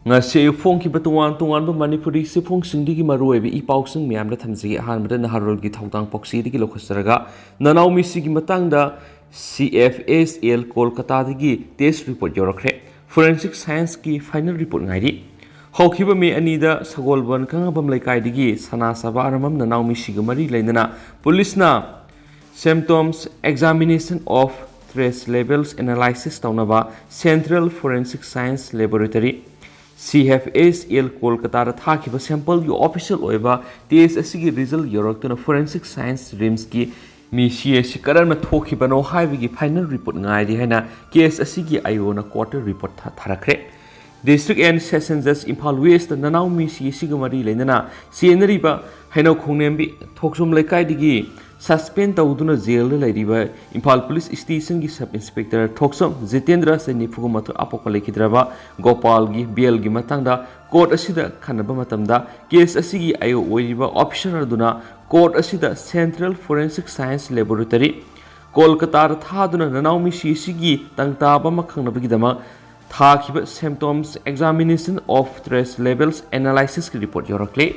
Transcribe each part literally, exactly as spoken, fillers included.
ꯉꯁꯤ ꯑꯌꯨꯛ ꯐꯣꯡꯈꯤꯕ ꯇꯣꯉꯥꯟ ꯇꯣꯉꯥꯟꯕ ꯃꯅꯤꯄꯨꯔꯤ ꯆꯦꯐꯣꯡꯁꯤꯡꯗꯒꯤ ꯃꯔꯨꯑꯣꯏꯕ ꯏ ꯄꯥꯎꯁꯤꯡ ꯃꯌꯥꯝꯗ ꯊꯝꯖꯒꯦ꯫ ꯑꯍꯥꯟꯕꯗ ꯅꯍꯥꯔꯣꯜꯒꯤ ꯊꯧꯗꯥꯡ ꯄꯥꯎꯆꯦꯗꯒꯤ ꯂꯧꯈꯠꯆꯔꯒ, ꯅꯅꯥꯎ ꯃꯤꯁꯤꯒꯤ ꯃꯇꯥꯡꯗ ꯁꯤ ꯑꯦꯐ ꯑꯦꯁ ꯑꯦꯜ ꯀꯣꯜꯀꯇꯥꯗꯒꯤ ꯇꯦꯁ ꯔꯤꯄꯣꯔꯠ ꯌꯧꯔꯛꯈ꯭ꯔꯦ꯫ ꯐꯣꯔꯦꯟꯁꯤꯛ ꯁꯥꯏꯟꯁꯀꯤ ꯐꯥꯏꯅꯦꯜ ꯔꯤꯄꯣꯔꯠ ꯉꯥꯏꯔꯤ꯫ ꯍꯧꯈꯤꯕ ꯃꯦ ꯑꯅꯤꯗ ꯁꯒꯣꯜꯕꯟ ꯈꯥꯉꯕꯝ ꯂꯩꯀꯥꯏꯗꯒꯤ ꯁꯅꯥ ꯁꯥꯕ ꯑꯔꯃꯝ ꯅꯅꯥꯎ ꯃꯤꯁꯤꯒ ꯃꯔꯤ ꯂꯩꯅꯅ ꯄꯨꯂꯤꯁꯅ Symptoms Examination of Trace Labels Analysis ꯇꯧꯅꯕ Central Forensic Science Laboratory, C F S L, ꯀꯣꯜꯀꯇꯥꯗ ꯊꯥꯈꯤꯕ ꯁꯦꯝꯄꯜꯒꯤ ꯑꯣꯐꯤꯁꯤꯌꯦꯜ ꯑꯣꯏꯕ ꯇꯦꯁ ꯑꯁꯤꯒꯤ ꯔꯤꯖꯜ ꯌꯧꯔꯛꯇꯨꯅ ꯐꯣꯔꯦꯟꯁꯤꯛ ꯁꯥꯏꯟꯁ ꯔꯤꯝꯁꯀꯤ ꯃꯤꯁꯤ ꯑꯁꯤ ꯀꯔꯝꯅ ꯊꯣꯛꯈꯤꯕꯅꯣ ꯍꯥꯏꯕꯒꯤ ꯐꯥꯏꯅꯦꯜ ꯔꯤꯄꯣꯔꯠ ꯉꯥꯏꯔꯤ ꯍꯥꯏꯅ ꯀꯦꯁ ꯑꯁꯤꯒꯤ ꯑꯥꯏ ꯑꯣꯅ ꯀꯣꯔꯠꯇ ꯔꯤꯄꯣꯔꯠ ꯊꯥ-, ꯊꯥꯔꯛꯈ꯭ꯔꯦ꯫ ꯗꯤꯁꯇ꯭ꯔꯤꯛ ꯑꯦꯟ ꯁꯦꯁꯟ ꯖꯖ ꯏꯝꯐꯥꯜ ꯋꯦꯁꯇ ꯅꯅꯥꯎ ꯃꯤꯁꯤ ꯑꯁꯤꯒ ꯃꯔꯤ ꯂꯩꯅꯅ ꯆꯦꯟꯅꯔꯤꯕ ꯍꯩꯅꯧ ꯈꯣꯡꯅꯦꯝꯕꯤ ꯊꯣꯛꯆꯣꯝ ꯂꯩꯀꯥꯏꯗꯒꯤ ꯁꯁꯄꯦꯟ ꯇꯧꯗꯨꯅ ꯖꯦꯜꯗ ꯂꯩꯔꯤꯕ ꯏꯝꯐꯥꯜ ꯄꯨꯂꯤꯁ ꯁ꯭ꯇꯦꯁꯟꯒꯤ ꯁꯕ ꯏꯟꯁꯄꯦꯛꯇꯔ ꯊꯣꯛꯆꯣꯝ ꯖꯤꯇꯦꯟꯗ꯭ꯔ, ꯆꯍꯤ ꯅꯤꯐꯨꯒ ꯃꯥꯊꯣꯏ, ꯑꯄꯣꯛꯄ ꯂꯩꯈꯤꯗ꯭ꯔꯕ ꯒꯣꯄꯥꯜꯒꯤ ꯕꯦꯜꯒꯤ ꯃꯇꯥꯡꯗ ꯀꯣꯔꯠ ꯑꯁꯤꯗ ꯈꯟꯅꯕ ꯃꯇꯝꯗ, ꯀꯦꯁ ꯑꯁꯤꯒꯤ ꯑꯥꯏ ꯑꯣ ꯑꯣꯏꯔꯤꯕ ꯑꯣꯐꯤꯁꯔ ꯑꯗꯨꯅ ꯀꯣꯔꯠ ꯑꯁꯤꯗ Central Forensic Science Laboratory, ꯀꯣꯜꯀꯇꯥꯗ ꯊꯥꯗꯨꯅ ꯅꯅꯥꯎ ꯃꯤꯁꯤ ꯑꯁꯤꯒꯤ ꯇꯪ ꯇꯥꯕ ꯑꯃ ꯈꯪꯅꯕꯒꯤꯗꯃꯛ ꯊꯥꯈꯤꯕ Symptoms Examination of Trace Labels Analysisꯀꯤ ꯔꯤꯄꯣꯔꯠ ꯌꯧꯔꯛꯂꯦ꯫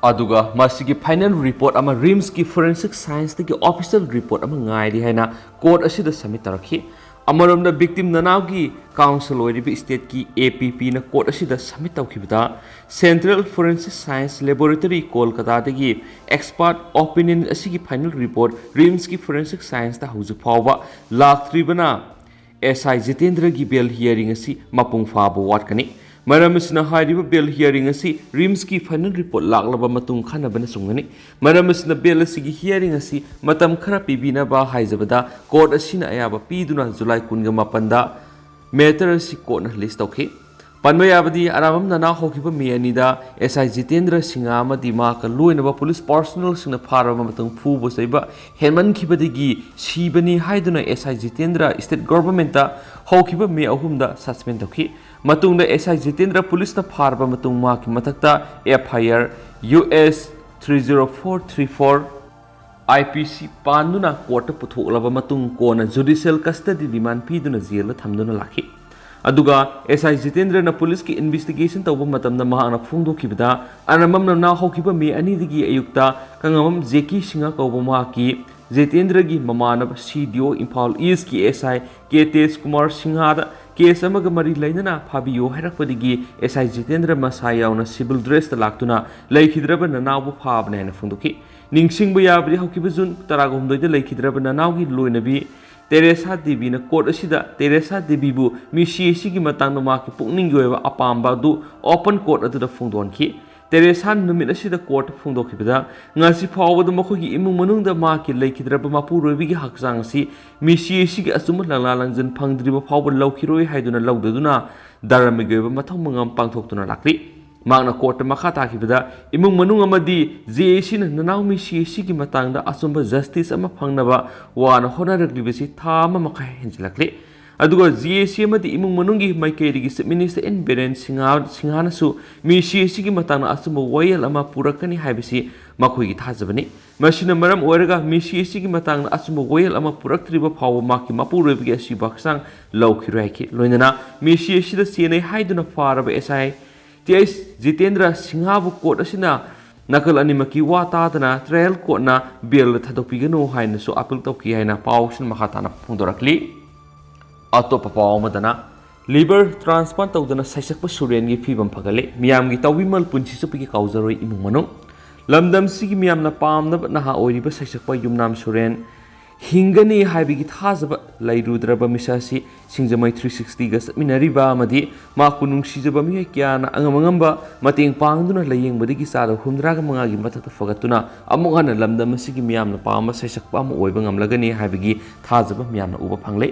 ꯑꯗꯨꯒ ꯃꯁꯤꯒꯤ ꯐꯥꯏꯅꯦꯜ ꯔꯤꯄꯣꯔꯠ ꯑꯃ ꯔꯤꯝꯁꯀꯤ ꯐꯣꯔꯦꯟꯁꯤꯛ ꯁꯥꯏꯟꯁꯇꯒꯤ ꯑꯣꯐꯤꯁꯤꯌꯦꯜ ꯔꯤꯄꯣꯔꯠ ꯑꯃ ꯉꯥꯏꯔꯤ ꯍꯥꯏꯅ ꯀꯣꯔꯠ ꯑꯁꯤꯗ ꯁꯕꯃꯤꯠ ꯇꯧꯔꯛꯈꯤ꯫ ꯑꯃꯔꯣꯝꯗ, ꯚꯤꯛꯇꯤꯝ ꯅꯅꯥꯎꯒꯤ ꯀꯥꯎꯟꯁꯤꯜ ꯑꯣꯏꯔꯤꯕ ꯁ꯭ꯇꯦꯠꯀꯤ ꯑꯦ ꯄꯤ ꯄꯤꯅ ꯀꯣꯔꯠ ꯑꯁꯤꯗ ꯁꯕꯃꯤꯠ ꯇꯧꯈꯤꯕꯗ, Central Forensic Science Laboratory ꯀꯣꯜꯀꯇꯥꯗꯒꯤ ꯑꯦꯛꯁꯄꯥꯔꯠ ꯑꯣꯄꯤꯅꯤꯌꯟ ꯑꯁꯤꯒꯤ ꯐꯥꯏꯅꯦꯜ ꯔꯤꯄꯣꯔꯠ ꯔꯤꯝꯁꯀꯤ ꯐꯣꯔꯦꯟꯁꯤꯛ ꯁꯥꯏꯟꯁꯇ ꯍꯧꯖꯤꯛ ꯐꯥꯎꯕ ꯂꯥꯛꯇ꯭ꯔꯤꯕꯅ, ꯑꯦꯁ ꯑꯥꯏ ꯖꯤꯇꯦꯟꯗ꯭ꯔꯒꯤ ꯕꯦꯜ ꯍꯤꯌꯥꯔꯤꯡ ꯑꯁꯤ ꯃꯄꯨꯡ ꯐꯥꯕ ꯋꯥꯠꯀꯅꯤ꯫ ꯃꯔꯝ ꯑꯁꯤꯅ, ꯍꯥꯏꯔꯤꯕ ꯕꯦꯜ ꯍꯤꯌꯥꯔꯤꯡ ꯑꯁꯤ ꯔꯤꯝꯁꯀꯤ ꯐꯥꯏꯅꯦꯜ ꯔꯤꯄꯣꯔꯠ ꯂꯥꯛꯂꯕ ꯃꯇꯨꯡ ꯈꯟꯅꯕꯅ ꯆꯨꯝꯒꯅꯤ꯫ ꯃꯔꯝ ꯑꯁꯤꯅ, ꯕꯦꯜ ꯑꯁꯤꯒꯤ ꯍꯤꯌꯥꯔꯤꯡ ꯑꯁꯤ ꯃꯇꯝ ꯈꯔ ꯄꯤꯕꯤꯅꯕ ꯍꯥꯏꯖꯕꯗ, ꯀꯣꯔꯠ ꯑꯁꯤꯅ ꯑꯌꯥꯕ ꯄꯤꯗꯨꯅ ꯖꯨꯂꯥꯏ ꯀꯨꯟꯒ ꯃꯥꯄꯟꯗ ꯃꯦꯇꯔ ꯑꯁꯤ ꯀꯣꯔꯠꯅ ꯂꯤꯁ ꯇꯧꯈꯤ꯫ ꯄꯟꯕ ꯌꯥꯕꯗꯤ, ꯑꯔꯥꯕꯝ ꯅꯅꯥ ꯍꯧꯈꯤꯕ ꯃꯦ ꯑꯅꯤꯗ ꯑꯦꯁ ꯑꯥꯏ ꯖꯤꯇꯦꯟꯗ꯭ꯔ ꯁꯤꯡꯍ ꯑꯃꯗꯤ ꯃꯍꯥꯛꯀ ꯂꯣꯏꯅꯕ ꯄꯨꯂꯤꯁ ꯄꯥꯔꯁꯣꯅꯦꯜꯁꯤꯡꯅ ꯐꯥꯔꯕ ꯃꯇꯨꯡ ꯐꯨꯕ ꯆꯩꯕ ꯍꯦꯟꯃꯟꯈꯤꯕꯗꯒꯤ ꯁꯤꯕꯅꯤ ꯍꯥꯏꯗꯨꯅ ꯑꯦꯁ ꯑꯥꯏ ꯖꯤꯇꯦꯟꯗ꯭ꯔ ꯁ꯭ꯇꯦꯠ ꯒꯣꯚꯔꯟꯃꯦꯟꯠꯇ ꯍꯧꯈꯤꯕ ꯃꯦ ꯑꯍꯨꯝꯗ ꯁꯁꯄꯦꯟ ꯇꯧꯈꯤ꯫ ꯃꯇꯨꯡꯗ ꯑꯦꯁ ꯑꯥꯏ ꯖꯤꯇꯦꯟꯗ꯭ꯔ ꯄꯨꯂꯤꯁꯅ ꯐꯥꯔꯕ ꯃꯇꯨꯡ ꯃꯍꯥꯛꯀꯤ ꯃꯊꯛꯇ F I R U S three zero four three four I P C ꯄꯥꯟꯗꯨꯅ ꯀꯣꯔꯠꯇ ꯄꯨꯊꯣꯛꯂꯕ ꯃꯇꯨꯡ ꯀꯣꯟꯅ ꯖꯨꯗꯤꯁꯤꯌꯦꯜ ꯀꯁꯇꯗꯤ ꯔꯤꯃꯥꯟ ꯄꯤꯗꯨꯅ ꯖꯦꯜꯗ ꯊꯝꯗꯨꯅ ꯂꯥꯛꯈꯤ꯫ ꯑꯗꯨꯒ ꯑꯦꯁ ꯑꯥꯏ ꯖꯤꯇꯦꯟꯗ꯭ꯔꯅ ꯄꯨꯂꯤꯁꯀꯤ ꯏꯟꯚꯦꯁꯇꯤꯒꯦꯁꯟ ꯇꯧꯕ ꯃꯇꯝꯗ ꯃꯍꯥꯛꯅ ꯐꯣꯡꯗꯣꯛꯈꯤꯕꯗ, ꯑꯅꯝꯕꯝ ꯅꯅꯥꯎ ꯍꯧꯈꯤꯕ ꯃꯦ ꯑꯅꯤꯗꯒꯤ ꯑꯌꯨꯛꯇ ꯀꯪꯉꯝꯕꯝ ꯖꯦꯀꯤ ꯁꯤꯡꯍ ꯀꯧꯕ ꯃꯍꯥꯛꯀꯤ ꯖꯤꯇꯦꯟꯗ꯭ꯔꯒꯤ ꯃꯃꯥꯟꯅꯕ ꯁꯤ ꯗꯤ ꯑꯣ ꯏꯝꯐꯥꯜ ꯏꯁꯀꯤ ꯑꯦꯁ ꯑꯥꯏ ꯀꯦ ꯇꯦꯖ ꯀꯨꯃꯥꯔ ꯁꯤꯡꯍꯗ ꯀꯦꯁ ꯑꯃꯒ ꯃꯔꯤ ꯂꯩꯅꯅ ꯐꯥꯕꯤꯌꯨ ꯍꯥꯏꯔꯛꯄꯗꯒꯤ ꯑꯦꯁ ꯑꯥꯏ ꯖꯤꯇꯦꯟꯗ꯭ꯔ ꯃꯁꯥ ꯌꯥꯎꯅ ꯁꯤꯚꯤꯜ ꯗ꯭ꯔꯦꯁꯇ ꯂꯥꯛꯇꯨꯅ ꯂꯩꯈꯤꯗ꯭ꯔꯕ ꯅꯅꯥꯎꯕꯨ ꯐꯥꯕꯅꯦ ꯍꯥꯏꯅ ꯐꯣꯡꯗꯣꯛꯈꯤ꯫ ꯅꯤꯡꯁꯤꯡꯕ ꯌꯥꯕꯗꯤ, ꯍꯧꯈꯤꯕ ꯖꯨꯟ ꯇꯔꯥꯍꯨꯝꯗꯣꯏꯗ ꯂꯩꯈꯤꯗ꯭ꯔꯕ ꯅꯅꯥꯎꯒꯤ ꯂꯣꯏꯅꯕꯤ ꯇꯦꯔꯦꯁꯥ ꯗꯦꯕꯤꯅ ꯀꯣꯔꯠ ꯑꯁꯤꯗ ꯇꯦꯔꯦꯁꯥ ꯗꯦꯕꯤꯕꯨ ꯃꯤꯁꯤ ꯑꯁꯤꯒꯤ ꯃꯇꯥꯡꯗ ꯃꯍꯥꯛꯀꯤ ꯄꯨꯛꯅꯤꯡꯒꯤ ꯑꯣꯏꯕ ꯑꯄꯥꯝꯕ ꯑꯗꯨ ꯑꯣꯄꯟ ꯀꯣꯔꯠ ꯑꯗꯨꯗ ꯐꯣꯡꯗꯣꯛꯍꯟꯈꯤ꯫ ꯇꯦꯔꯦꯁꯥ ꯅꯨꯃꯤꯠ ꯑꯁꯤꯗ ꯀꯣꯔꯠꯇ ꯐꯣꯡꯗꯣꯛꯈꯤꯕꯗ, ꯉꯁꯤ ꯐꯥꯎꯕꯗ ꯃꯈꯣꯏꯒꯤ ꯏꯃꯨꯡ ꯃꯅꯨꯡꯗ ꯃꯍꯥꯛꯀꯤ ꯂꯩꯈꯤꯗ꯭ꯔꯕ ꯃꯄꯨꯔꯣꯏꯕꯒꯤ ꯍꯛꯆꯥꯡ ꯑꯁꯤ ꯃꯤꯁꯤ ꯑꯁꯤꯒꯤ ꯑꯆꯨꯝꯕ ꯂꯪꯂꯥ ꯂꯪꯖꯟ ꯐꯪꯗ꯭ꯔꯤꯕ ꯐꯥꯎꯕ ꯂꯧꯈꯤꯔꯣꯏ ꯍꯥꯏꯗꯨꯅ ꯂꯧꯗꯗꯨꯅ ꯙꯔꯃꯒꯤ ꯑꯣꯏꯕ ꯃꯊꯧ ꯃꯉꯝ ꯄꯥꯡꯊꯣꯛꯇꯨꯅ ꯂꯥꯛꯂꯤ꯫ ꯃꯍꯥꯛꯅ ꯀꯣꯔꯠꯇ ꯃꯈꯥ ꯇꯥꯈꯤꯕꯗ, ꯏꯃꯨꯡ ꯃꯅꯨꯡ ꯑꯃꯗꯤ ꯖꯦ ꯑꯦ ꯁꯤꯅ ꯅꯅꯥꯎ ꯃꯤꯁꯤ ꯑꯁꯤꯒꯤ ꯃꯇꯥꯡꯗ ꯑꯆꯨꯝꯕ ꯖꯁꯇꯤꯁ ꯑꯃ ꯐꯪꯅꯕ ꯋꯥꯅ ꯍꯣꯠꯅꯔꯛꯂꯤꯕꯁꯤ ꯊꯥ ꯑꯃ ꯃꯈꯥꯏ ꯍꯦꯟꯖꯤꯜꯂꯛꯂꯤ꯫ ꯑꯗꯨꯒ ꯖꯦ ꯑꯦ ꯁꯤ ꯑꯃꯗꯤ ꯏꯃꯨꯡ ꯃꯅꯨꯡꯒꯤ ꯃꯥꯏꯀꯩꯗꯒꯤ chief minister N Biren Singh-, ꯁꯤꯡꯍꯅꯁꯨ ꯃꯤꯁꯤ ꯑꯁꯤꯒꯤ ꯃꯇꯥꯡꯗ ꯑꯆꯨꯝꯕ ꯋꯥꯌꯦꯜ ꯑꯃ ꯄꯨꯔꯛꯀꯅꯤ ꯍꯥꯏꯕꯁꯤ ꯃꯈꯣꯏꯒꯤ ꯊꯥꯖꯕꯅꯤ꯫ ꯃꯁꯤꯅ ꯃꯔꯝ ꯑꯣꯏꯔꯒ ꯃꯤꯁꯤ ꯑꯁꯤꯒꯤ ꯃꯇꯥꯡꯗ ꯑꯆꯨꯝꯕ ꯋꯥꯌꯦꯜ ꯑꯃ ꯄꯨꯔꯛꯇ꯭ꯔꯤꯕ ꯐꯥꯎꯕ ꯃꯍꯥꯛꯀꯤ ꯃꯄꯨꯔꯣꯏꯕꯒꯤ ꯑꯁꯤꯕ ꯍꯛꯆꯥꯡ ꯂꯧꯈꯤꯔꯣꯏ ꯍꯥꯏꯈꯤ꯫ ꯂꯣꯏꯅꯅ ꯃꯤꯁꯤ ꯑꯁꯤꯗ ꯆꯦꯟꯅꯩ ꯍꯥꯏꯗꯨꯅ ꯐꯥꯔꯕ ꯑꯦꯁ ꯑꯥꯏ ꯇꯤ ꯑꯩꯆ ꯖꯤꯇꯦꯟꯗ꯭ꯔ ꯁꯤꯡꯍꯕꯨ ꯀꯣꯔꯠ ꯑꯁꯤꯅ ꯅꯥꯀꯜ ꯑꯅꯤꯃꯛꯀꯤ ꯋꯥ ꯇꯥꯗꯅ ꯇ꯭ꯔꯥꯌꯦꯜ ꯀꯣꯔꯠꯅ ꯕꯦꯜꯗ ꯊꯥꯗꯣꯛꯄꯤꯒꯅꯨ ꯍꯥꯏꯅꯁꯨ ꯑꯄꯤꯜ ꯇꯧꯈꯤ ꯍꯥꯏꯅ ꯄꯥꯎꯁꯤꯡ ꯃꯈꯥ ꯇꯥꯅ ꯐꯣꯡꯗꯣꯔꯛꯂꯤ꯫ ꯑꯇꯣꯞꯄ ꯄꯥꯎ ꯑꯃꯗꯅ, ꯂꯤꯚꯔ ꯇ꯭ꯔꯥꯟꯁꯄ꯭ꯂꯥꯟ ꯇꯧꯗꯅ ꯁꯩꯁꯛꯄ ꯁꯨꯔꯦꯟꯒꯤ ꯐꯤꯕꯝ ꯐꯒꯠꯂꯦ꯫ ꯃꯤꯌꯥꯝꯒꯤ ꯇꯥꯎꯕꯤꯃꯜ ꯄꯨꯟꯁꯤ ꯆꯨꯞꯄꯒꯤ ꯀꯥꯎꯖꯔꯣꯏ ꯏꯃꯨꯡ ꯃꯅꯨꯡ꯫ ꯂꯝꯗꯝꯁꯤꯒꯤ ꯃꯤꯌꯥꯝꯅ ꯄꯥꯝꯅꯕ ꯅꯍꯥ ꯑꯣꯏꯔꯤꯕ ꯁꯩꯁꯛꯄ ꯌꯨꯝꯅꯥꯝ ꯁꯨꯔꯦꯟ ꯍꯤꯡꯒꯅꯤ ꯍꯥꯏꯕꯒꯤ ꯊꯥꯖꯕ ꯂꯩꯔꯨꯗ꯭ꯔꯕ ꯃꯤꯁꯛ ꯑꯁꯤ ꯁꯤꯡꯖꯃꯩ ꯊ꯭ꯔꯤ ꯁꯤꯛꯁꯇꯤꯒ ꯆꯠꯃꯤꯟꯅꯔꯤꯕ ꯑꯃꯗꯤ ꯃꯍꯥꯛꯄꯨ ꯅꯨꯡꯁꯤꯖꯕ ꯃꯤꯑꯣꯏ ꯀꯌꯥꯅ ꯑꯉꯝ ꯑꯉꯝꯕ ꯃꯇꯦꯡ ꯄꯥꯡꯗꯨꯅ ꯂꯥꯏꯌꯦꯡꯕꯗꯒꯤ ꯆꯥꯗ ꯍꯨꯝꯗ꯭ꯔꯥꯒ ꯃꯉꯥꯒꯤ ꯃꯊꯛꯇ ꯐꯒꯠꯇꯨꯅ ꯑꯃꯨꯛ ꯍꯟꯅ ꯂꯝꯗꯝ ꯑꯁꯤꯒꯤ ꯃꯤꯌꯥꯝꯅ ꯄꯥꯝꯕ ꯁꯩꯁꯛꯄ ꯑꯃ ꯑꯣꯏꯕ ꯉꯝꯂꯒꯅꯤ ꯍꯥꯏꯕꯒꯤ ꯊꯥꯖꯕ ꯃꯤꯌꯥꯝꯅ ꯎꯕ ꯐꯪꯂꯦ꯫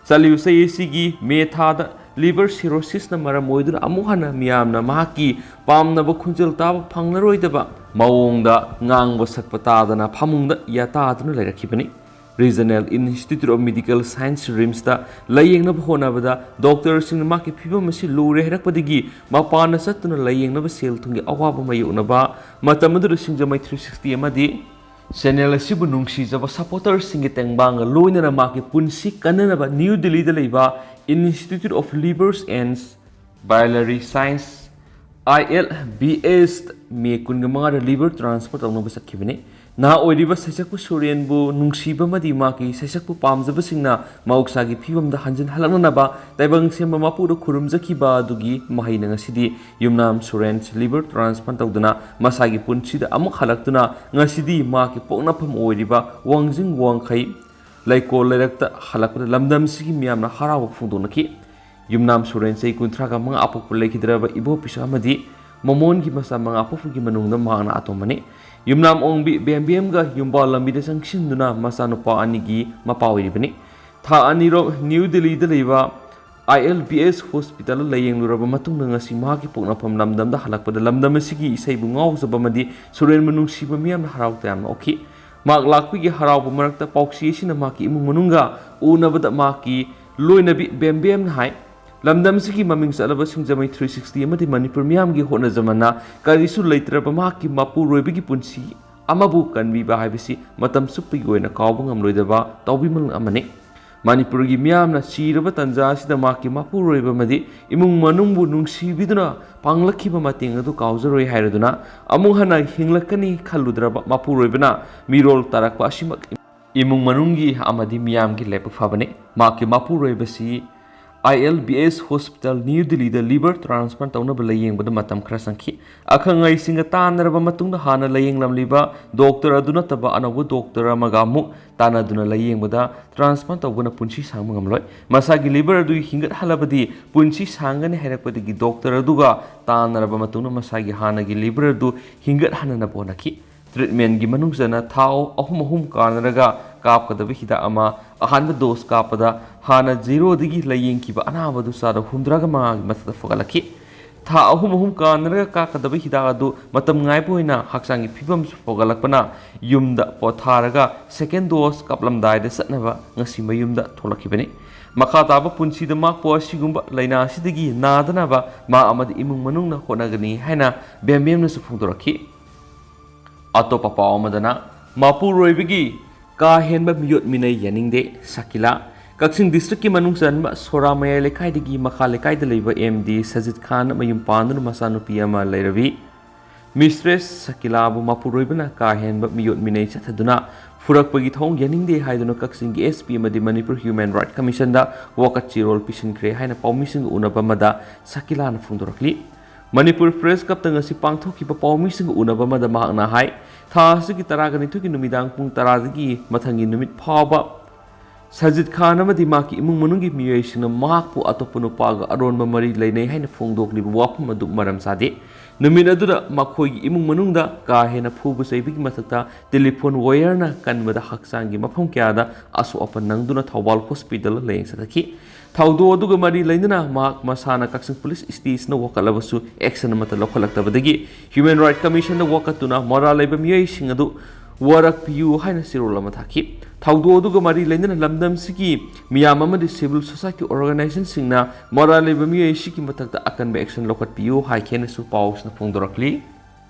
ꯆꯠꯂꯤꯕ ꯆꯍꯤ ꯑꯁꯤꯒꯤ ꯃꯦ ꯊꯥꯗ ꯂꯤꯚꯔ ꯁꯤꯔꯣꯁꯤꯁꯅ ꯃꯔꯝ ꯑꯣꯏꯗꯨꯅ ꯑꯃꯨꯛ ꯍꯟꯅ ꯃꯤꯌꯥꯝꯅ ꯃꯍꯥꯛꯀꯤ ꯄꯥꯝꯅꯕ ꯈꯣꯟꯖꯦꯜ ꯇꯥꯕ ꯐꯪꯂꯔꯣꯏꯗꯕ ꯃꯑꯣꯡꯗ ꯉꯥꯡꯕ ꯁꯛꯄ ꯇꯥꯗꯅ ꯐꯃꯨꯡꯗ ꯌꯥꯇꯥꯗꯨꯅ ꯂꯩꯔꯛꯈꯤꯕꯅꯤ꯫ Regional institute of medical science, ꯔꯤꯝꯁꯇ ꯂꯥꯏꯌꯦꯡꯅꯕ ꯍꯣꯠꯅꯕꯗ ꯗꯣꯛꯇꯔꯁꯤꯡꯅ ꯃꯍꯥꯛꯀꯤ ꯐꯤꯕꯝ ꯑꯁꯤ ꯂꯨꯔꯦ ꯍꯥꯏꯔꯛꯄꯗꯒꯤ ꯃꯄꯥꯟꯗ ꯆꯠꯇꯨꯅ ꯂꯥꯏꯌꯦꯡꯅꯕ ꯁꯦꯜ ꯊꯨꯝꯒꯤ ꯑꯋꯥꯕ ꯃꯥꯌꯣꯛꯅꯕ ꯃꯇꯝ ꯑꯗꯨꯗ ꯁꯤꯡꯖꯃꯩ ꯊ꯭ꯔꯤ ꯁꯤꯛꯁꯇꯤ ꯑꯃꯗꯤ ꯆꯦꯅꯦꯜ ꯑꯁꯤꯕꯨ ꯅꯨꯡꯁꯤꯖꯕ ꯁꯄꯣꯔꯇꯔꯁꯤꯡꯒꯤ ꯇꯦꯡꯕꯥꯡꯒ ꯂꯣꯏꯅꯅ ꯃꯍꯥꯛꯀꯤ ꯄꯨꯟꯁꯤ ꯀꯟꯅꯅꯕ ꯅ꯭ꯌꯨ ꯗꯤꯜꯂꯤꯗ ꯂꯩꯕ Institute of Livers and Biliary Science, I L B S, ꯃꯦ ꯀꯨꯟꯒ ꯃꯉꯥꯗ liver transfer ꯇꯧꯅꯕ ꯆꯠꯈꯤꯕꯅꯤ꯫ ꯅꯍꯥ ꯑꯣꯏꯔꯤꯕ ꯁꯩꯁꯛꯄꯨ ꯁꯨꯔꯦꯟꯕꯨ ꯅꯨꯡꯁꯤꯕ ꯑꯃꯗꯤ ꯃꯍꯥꯛꯀꯤ ꯁꯩꯁꯛꯄꯨ ꯄꯥꯝꯖꯕꯁꯤꯡꯅ ꯃꯍꯧꯁꯥꯒꯤ ꯐꯤꯕꯝꯗ ꯍꯟꯖꯤꯟꯍꯜꯂꯛꯅꯅꯕ ꯇꯥꯏꯕꯪ ꯁꯦꯝꯕ ꯃꯄꯨꯗ ꯈꯨꯔꯨꯝꯖꯈꯤꯕ ꯑꯗꯨꯒꯤ ꯃꯍꯩꯅ ꯉꯁꯤꯗꯤ ꯌꯨꯝꯅꯥꯝ ꯁꯨꯔꯦꯟ liver transplant ꯇꯧꯗꯨꯅ ꯃꯁꯥꯒꯤ ꯄꯨꯟꯁꯤꯗ ꯑꯃꯨꯛ ꯍꯜꯂꯛꯇꯨꯅ ꯉꯁꯤꯗꯤ ꯃꯍꯥꯛꯀꯤ ꯄꯣꯛꯅꯐꯝ ꯑꯣꯏꯔꯤꯕ ꯋꯥꯡꯖꯤꯡ ꯋꯥꯡꯈꯩ ꯂꯩꯀꯣꯜ ꯂꯩꯔꯛꯇ ꯍꯜꯂꯛꯄꯗ ꯂꯝꯗꯝꯁꯤꯒꯤ ꯃꯤꯌꯥꯝꯅ ꯍꯔꯥꯎꯕ ꯐꯣꯡꯗꯣꯛꯅꯈꯤ꯫ ꯌꯨꯝꯅꯥꯝ ꯁꯨꯔꯦꯟ ꯆꯍꯤ ꯀꯨꯟꯊ꯭ꯔꯥꯒ ꯃꯉꯥ ꯑꯄꯣꯛꯄ ꯂꯩꯈꯤꯗ꯭ꯔꯕ ꯏꯕꯣ ꯄꯤꯁꯥ ꯑꯃꯗꯤ ꯃꯃꯣꯟꯒꯤ ꯃꯆꯥ ꯃꯉꯥ ꯄꯣꯛꯄꯒꯤ ꯃꯅꯨꯡꯗ ꯃꯍꯥꯛꯅ ꯑꯇꯣꯝꯕꯅꯤ꯫ ꯌꯨꯝꯅꯥꯝ ꯑꯣꯡꯕꯤ ꯕꯦꯝꯕꯦꯝꯒ ꯌꯨꯝꯕꯥꯜ ꯂꯝꯕꯤꯗ ꯆꯪꯁꯤꯟꯗꯨꯅ ꯃꯆꯥꯅꯨꯄꯥ ꯑꯅꯤꯒꯤ ꯃꯄꯥ ꯑꯣꯏꯔꯤꯕꯅꯤ꯫ ꯊꯥ ꯑꯅꯤꯔꯣꯝ ꯅ꯭ꯌꯨ ꯗꯤꯜꯂꯤꯗ ꯂꯩꯕ I L B S hospital ꯂꯥꯌꯦꯡꯂꯨꯔꯕ ꯃꯇꯨꯡꯗ ꯉꯁꯤ ꯃꯍꯥꯛꯀꯤ ꯄꯣꯛꯅꯐꯝ ꯂꯝꯗꯝꯗ ꯍꯜꯂꯛꯄꯗ ꯂꯝꯗꯝ ꯑꯁꯤꯒꯤ ꯏꯁꯩꯕꯨ ꯉꯥꯎꯖꯕ ꯑꯃꯗꯤ ꯁꯨꯔꯦꯟꯕꯨ ꯅꯨꯡꯁꯤꯕ ꯃꯤꯌꯥꯝꯅ ꯍꯔꯥꯎ ꯇꯌꯥꯝꯅ ꯑꯣꯛꯈꯤ꯫ ꯃꯍꯥꯛ ꯂꯥꯛꯄꯒꯤ ꯍꯔꯥꯎꯕ ꯃꯔꯛꯇ ꯄꯥꯎꯆꯦ ꯑꯁꯤꯅ ꯃꯍꯥꯛꯀꯤ ꯏꯃꯨꯡ ꯃꯅꯨꯡꯒ ꯎꯅꯕꯗ ꯃꯍꯥꯛꯀꯤ ꯂꯣꯏꯅꯕꯤ ꯕꯦꯝꯕꯦꯝꯅ ꯍꯥꯏ, ꯂꯝꯗꯝ ꯑꯁꯤꯒꯤ ꯃꯃꯤꯡ ꯆꯠꯂꯕ ꯁꯤꯡꯖꯃꯩ three sixty ꯑꯃꯗꯤ ꯃꯅꯤꯄꯨꯔ ꯃꯤꯌꯥꯝꯒꯤ ꯍꯣꯠꯅꯖꯃꯟꯅ ꯀꯔꯤꯁꯨ ꯂꯩꯇ꯭ꯔꯕ ꯃꯍꯥꯛꯀꯤ ꯃꯄꯨꯔꯣꯏꯕꯒꯤ ꯄꯨꯟꯁꯤ ꯑꯃꯕꯨ ꯀꯟꯕꯤꯕ ꯍꯥꯏꯕꯁꯤ ꯃꯇꯝ ꯆꯨꯞꯄꯒꯤ ꯑꯣꯏꯅ ꯀꯥꯎꯕ ꯉꯝꯂꯣꯏꯗꯕ ꯇꯥꯎꯕꯤꯃꯜ ꯑꯃꯅꯤ꯫ ꯃꯅꯤꯄꯨꯔꯒꯤ ꯃꯤꯌꯥꯝꯅ ꯁꯤꯔꯕ ꯇꯟꯖꯥ ꯑꯁꯤꯗ ꯃꯍꯥꯛꯀꯤ ꯃꯄꯨꯔꯣꯏꯕ ꯑꯃꯗꯤ ꯏꯃꯨꯡ ꯃꯅꯨꯡꯕꯨ ꯅꯨꯡꯁꯤꯕꯤꯗꯨꯅ ꯄꯥꯡꯂꯛꯈꯤꯕ ꯃꯇꯦꯡ ꯑꯗꯨ ꯀꯥꯎꯖꯔꯣꯏ ꯍꯥꯏꯔꯗꯨꯅ ꯑꯃꯨꯛ ꯍꯟꯅ ꯍꯤꯡꯂꯛꯀꯅꯤ ꯈꯜꯂꯨꯗ꯭ꯔꯕ ꯃꯄꯨꯔꯣꯏꯕꯅ ꯃꯤꯔꯣꯜ ꯇꯥꯔꯛꯄ ꯑꯁꯤꯃꯛ ꯏꯃꯨꯡ ꯃꯅꯨꯡꯒꯤ ꯑꯃꯗꯤ ꯃꯤꯌꯥꯝꯒꯤ ꯂꯥꯏꯕꯛ ꯐꯕꯅꯤ꯫ ꯃꯍꯥꯛꯀꯤ ꯃꯄꯨꯔꯣꯏꯕꯁꯤ I L B S hospital new ꯗꯤꯜꯂꯤꯗ liver transplant ꯇꯧꯅꯕ ꯂꯥꯌꯦꯡꯕꯗ ꯃꯇꯝ ꯈꯔ ꯆꯪꯈꯤ꯫ ꯑꯈꯪ ꯑꯍꯩꯁꯤꯡꯒ ꯇꯥꯟꯅꯔꯕ ꯃꯇꯨꯡꯗ ꯍꯥꯟꯅ ꯂꯥꯌꯦꯡꯂꯝꯂꯤꯕ ꯗꯣꯛꯇꯔ ꯑꯗꯨ ꯅꯠꯇꯕ ꯑꯅꯧꯕ ꯗꯣꯛꯇꯔ ꯑꯃꯒ ꯑꯃꯨꯛ ꯇꯥꯟꯅꯗꯨꯅ ꯂꯥꯌꯦꯡꯕꯗ transplant ꯇꯧꯕꯅ ꯄꯨꯟꯁꯤ ꯁꯥꯡꯕ ꯉꯝꯂꯣꯏ꯫ ꯃꯁꯥꯒꯤ liver ꯑꯗꯨ ꯍꯤꯡꯒꯠꯍꯜꯂꯕꯗꯤ ꯄꯨꯟꯁꯤ ꯁꯥꯡꯒꯅꯤ ꯍꯥꯏꯔꯛꯄꯗꯒꯤ ꯗꯣꯛꯇꯔ ꯑꯗꯨꯒ ꯇꯥꯟꯅꯔꯕ ꯃꯇꯨꯡꯗ ꯃꯁꯥꯒꯤ ꯍꯥꯟꯅꯒꯤ liver ꯑꯗꯨ ꯍꯤꯡꯒꯠꯍꯟꯅꯅꯕ ꯍꯣꯠꯅꯈꯤ꯫ Treatmentꯀꯤ ꯃꯅꯨꯡ ꯆꯟꯅ ꯊꯥ ꯑꯍꯨꯝ ꯑꯍꯨꯝ ꯀꯥꯟꯅꯔꯒ ꯀꯥꯞꯀꯗꯕ ꯍꯤꯗꯥꯛ ꯑꯃ, ꯑꯍꯥꯟꯕ dose ꯀꯥꯞꯄꯗ ꯍꯥꯟꯅ zeroꯗꯒꯤ ꯂꯥꯌꯦꯡꯈꯤꯕ ꯑꯅꯥꯕꯗꯨ ꯆꯥꯗ ꯍꯨꯝꯗ꯭ꯔꯥꯒ ꯃꯉꯥꯒꯤ ꯃꯊꯛꯇ ꯐꯒꯠꯂꯛꯈꯤ꯫ ꯊꯥ ꯑꯍꯨꯝ ꯑꯍꯨꯝ ꯀꯥꯟꯅꯔꯒ ꯀꯥꯞꯀꯗꯕ ꯍꯤꯗꯥꯛ ꯑꯗꯨ ꯃꯇꯝ ꯉꯥꯏꯕ ꯑꯣꯏꯅ ꯍꯛꯆꯥꯡꯒꯤ ꯐꯤꯕꯝꯁꯨ ꯐꯒꯠꯂꯛꯄꯅ ꯌꯨꯝꯗ ꯄꯣꯊꯥꯔꯒ second dose ꯀꯥꯞꯂꯝꯗꯥꯏꯗ ꯆꯠꯅꯕ ꯉꯁꯤ ꯃꯌꯨꯝꯗ ꯊꯣꯛꯂꯛꯈꯤꯕꯅꯤ꯫ ꯃꯈꯥ ꯇꯥꯕ ꯄꯨꯟꯁꯤꯗ ꯃꯍꯥꯛꯄꯨ ꯑꯁꯤꯒꯨꯝꯕ ꯂꯥꯏꯅꯥ ꯑꯁꯤꯗꯒꯤ ꯅꯥꯗꯅꯕ ꯃꯍꯥꯛ ꯑꯃꯗꯤ ꯏꯃꯨꯡ ꯃꯅꯨꯡꯅ ꯍꯣꯠꯅꯒꯅꯤ ꯍꯥꯏꯅ ꯕꯦꯝꯕꯦꯝꯅꯁꯨ ꯐꯣꯡꯗꯣꯔꯛꯈꯤ꯫ ꯑꯇꯣꯞꯄ ꯄꯥꯎ ꯑꯃꯗꯅ, ꯃꯄꯨꯔꯣꯏꯕꯒꯤ ꯀꯥ ꯍꯦꯟꯕ ꯃꯤꯑꯣꯠ ꯃꯤꯅꯩ ꯌꯥꯅꯤꯡꯗꯦ, ꯁꯀꯤꯂꯥ꯫ ꯀꯛꯆꯤꯡ ꯗꯤꯁꯇ꯭ꯔꯤꯛꯀꯤ ꯃꯅꯨꯡ ꯆꯟꯕ ꯁꯣꯔꯥ ꯃꯌꯥꯏ ꯂꯩꯀꯥꯏꯗꯒꯤ ꯃꯈꯥ ꯂꯩꯀꯥꯏꯗ ꯂꯩꯕ ꯑꯦꯝ ꯗꯤ ꯁꯖꯤꯠ ꯈꯥꯟ ꯃꯌꯨꯝ ꯄꯥꯟꯗꯨꯅ ꯃꯆꯥꯅꯨꯄꯤ ꯑꯃ ꯂꯩꯔꯕꯤ꯫ ꯃꯤꯁꯇ꯭ꯔꯦꯁ ꯁꯀꯤꯂꯥꯕꯨ ꯃꯄꯨꯔꯣꯏꯕꯅ ꯀꯥ ꯍꯦꯟꯕ ꯃꯤꯑꯣꯠ ꯃꯤꯅꯩ ꯆꯠꯊꯗꯨꯅ ꯐꯨꯔꯛꯄꯒꯤ ꯊꯧꯑꯣꯡ ꯌꯥꯅꯤꯡꯗꯦ ꯍꯥꯏꯗꯨꯅ ꯀꯛꯆꯤꯡꯒꯤ ꯑꯦꯁ ꯄꯤ ꯑꯃꯗꯤ ꯃꯅꯤꯄꯨꯔ ꯍ꯭ꯌꯨꯃꯦꯟ ꯔꯥꯏꯠ ꯀꯃꯤꯁꯟꯗ ꯋꯥꯀꯠ ꯆꯦꯔꯣꯜ ꯄꯤꯁꯤꯟꯈ꯭ꯔꯦ ꯍꯥꯏꯅ ꯄꯥꯎꯃꯤꯁꯤꯡꯒ ꯎꯅꯕ ꯑꯃꯗ ꯁꯀꯤꯂꯥꯅ ꯐꯣꯡꯗꯣꯔꯛꯂꯤ꯫ ꯃꯅꯤꯄꯨꯔ ꯄ꯭ꯔꯦꯁ ꯀ꯭ꯂꯕꯇ ꯉꯁꯤ ꯄꯥꯡꯊꯣꯛꯈꯤꯕ ꯄꯥꯎꯃꯤꯁꯤꯡꯒ ꯎꯅꯕ ꯑꯃꯗ ꯃꯍꯥꯛꯅ ꯍꯥꯏ, ꯊꯥ ꯑꯁꯤꯒꯤ ꯇꯔꯥꯒ ꯅꯤꯊꯣꯏꯒꯤ ꯅꯨꯃꯤꯗꯥꯡ ꯄꯨꯡ ꯇꯔꯥꯗꯒꯤ ꯃꯊꯪꯒꯤ ꯅꯨꯃꯤꯠ ꯐꯥꯎꯕ ꯁꯖꯤꯠ ꯈꯥꯟ ꯑꯃꯗꯤ ꯃꯍꯥꯛꯀꯤ ꯏꯃꯨꯡ ꯃꯅꯨꯡꯒꯤ ꯃꯤꯑꯣꯏꯁꯤꯡꯅ ꯃꯍꯥꯛꯄꯨ ꯑꯇꯣꯞꯄ ꯅꯨꯄꯥꯒ ꯑꯔꯣꯟꯕ ꯃꯔꯤ ꯂꯩꯅꯩ ꯍꯥꯏꯅ ꯐꯣꯡꯗꯣꯛꯂꯤꯕ ꯋꯥꯐꯝ ꯑꯗꯨ ꯃꯔꯝ ꯆꯥꯗꯦ꯫ ꯅꯨꯃꯤꯠ ꯑꯗꯨꯗ ꯃꯈꯣꯏꯒꯤ ꯏꯃꯨꯡ ꯃꯅꯨꯡꯗ ꯀꯥ ꯍꯦꯟꯅ ꯐꯨꯕ ꯆꯩꯕꯒꯤ ꯃꯊꯛꯇ ꯇꯦꯂꯤꯐꯣꯟ ꯋꯥꯌꯔꯅ ꯀꯟꯕꯗ ꯍꯛꯆꯥꯡꯒꯤ ꯃꯐꯝ ꯀꯌꯥꯗ ꯑꯁꯣꯛ ꯑꯄꯟ ꯅꯪꯗꯨꯅ ꯊꯧꯕꯥꯜ ꯍꯣꯁꯄꯤꯇꯥꯜꯗ ꯂꯥꯌꯦꯡ ꯆꯠꯊꯈꯤ꯫ ꯊꯧꯗꯣꯛ ꯑꯗꯨꯒ ꯃꯔꯤ ꯂꯩꯅꯅ ꯃꯍꯥꯛ ꯃꯁꯥꯅ ꯀꯛꯆꯤꯡ ꯄꯨꯂꯤꯁ ꯁ꯭ꯇꯦꯁꯟꯗ ꯋꯥꯀꯠꯂꯕꯁꯨ ꯑꯦꯛꯁꯟ ꯑꯃꯠꯇ ꯂꯧꯈꯠꯂꯛꯇꯕꯗꯒꯤ ꯍ꯭ꯌꯨꯃꯦꯟ ꯔꯥꯏꯠ ꯀꯃꯤꯁꯟꯗ ꯋꯥꯀꯠꯇꯨꯅ ꯃꯔꯥꯜ ꯂꯩꯕ ꯃꯤꯑꯣꯏꯁꯤꯡ ꯑꯗꯨ ꯋꯥꯔꯛꯄꯤꯌꯨ ꯍꯥꯏꯅ ꯆꯦꯔꯣꯜ ꯑꯃ ꯊꯥꯈꯤ꯫ ꯊꯧꯗꯣꯛ ꯑꯗꯨꯒ ꯃꯔꯤ ꯂꯩꯅꯅ ꯂꯝꯗꯝꯁꯤꯒꯤ ꯃꯤꯌꯥꯝ ꯑꯃꯗꯤ ꯁꯤꯚꯤꯜ ꯁꯣꯁꯥꯏꯇꯤ ꯑꯣꯔꯒꯅꯥꯏꯖꯦꯁꯟꯁꯤꯡꯅ ꯃꯔꯥꯜ ꯂꯩꯕ ꯃꯤꯑꯣꯏꯁꯤꯒꯤ ꯃꯊꯛꯇ ꯑꯀꯟꯕ ꯑꯦꯛꯁꯟ ꯂꯧꯈꯠꯄꯤꯌꯨ ꯍꯥꯏꯈꯤ ꯍꯥꯏꯅꯁꯨ ꯄꯥꯎꯁꯤꯅ ꯐꯣꯡꯗꯣꯔꯛꯂꯤ꯫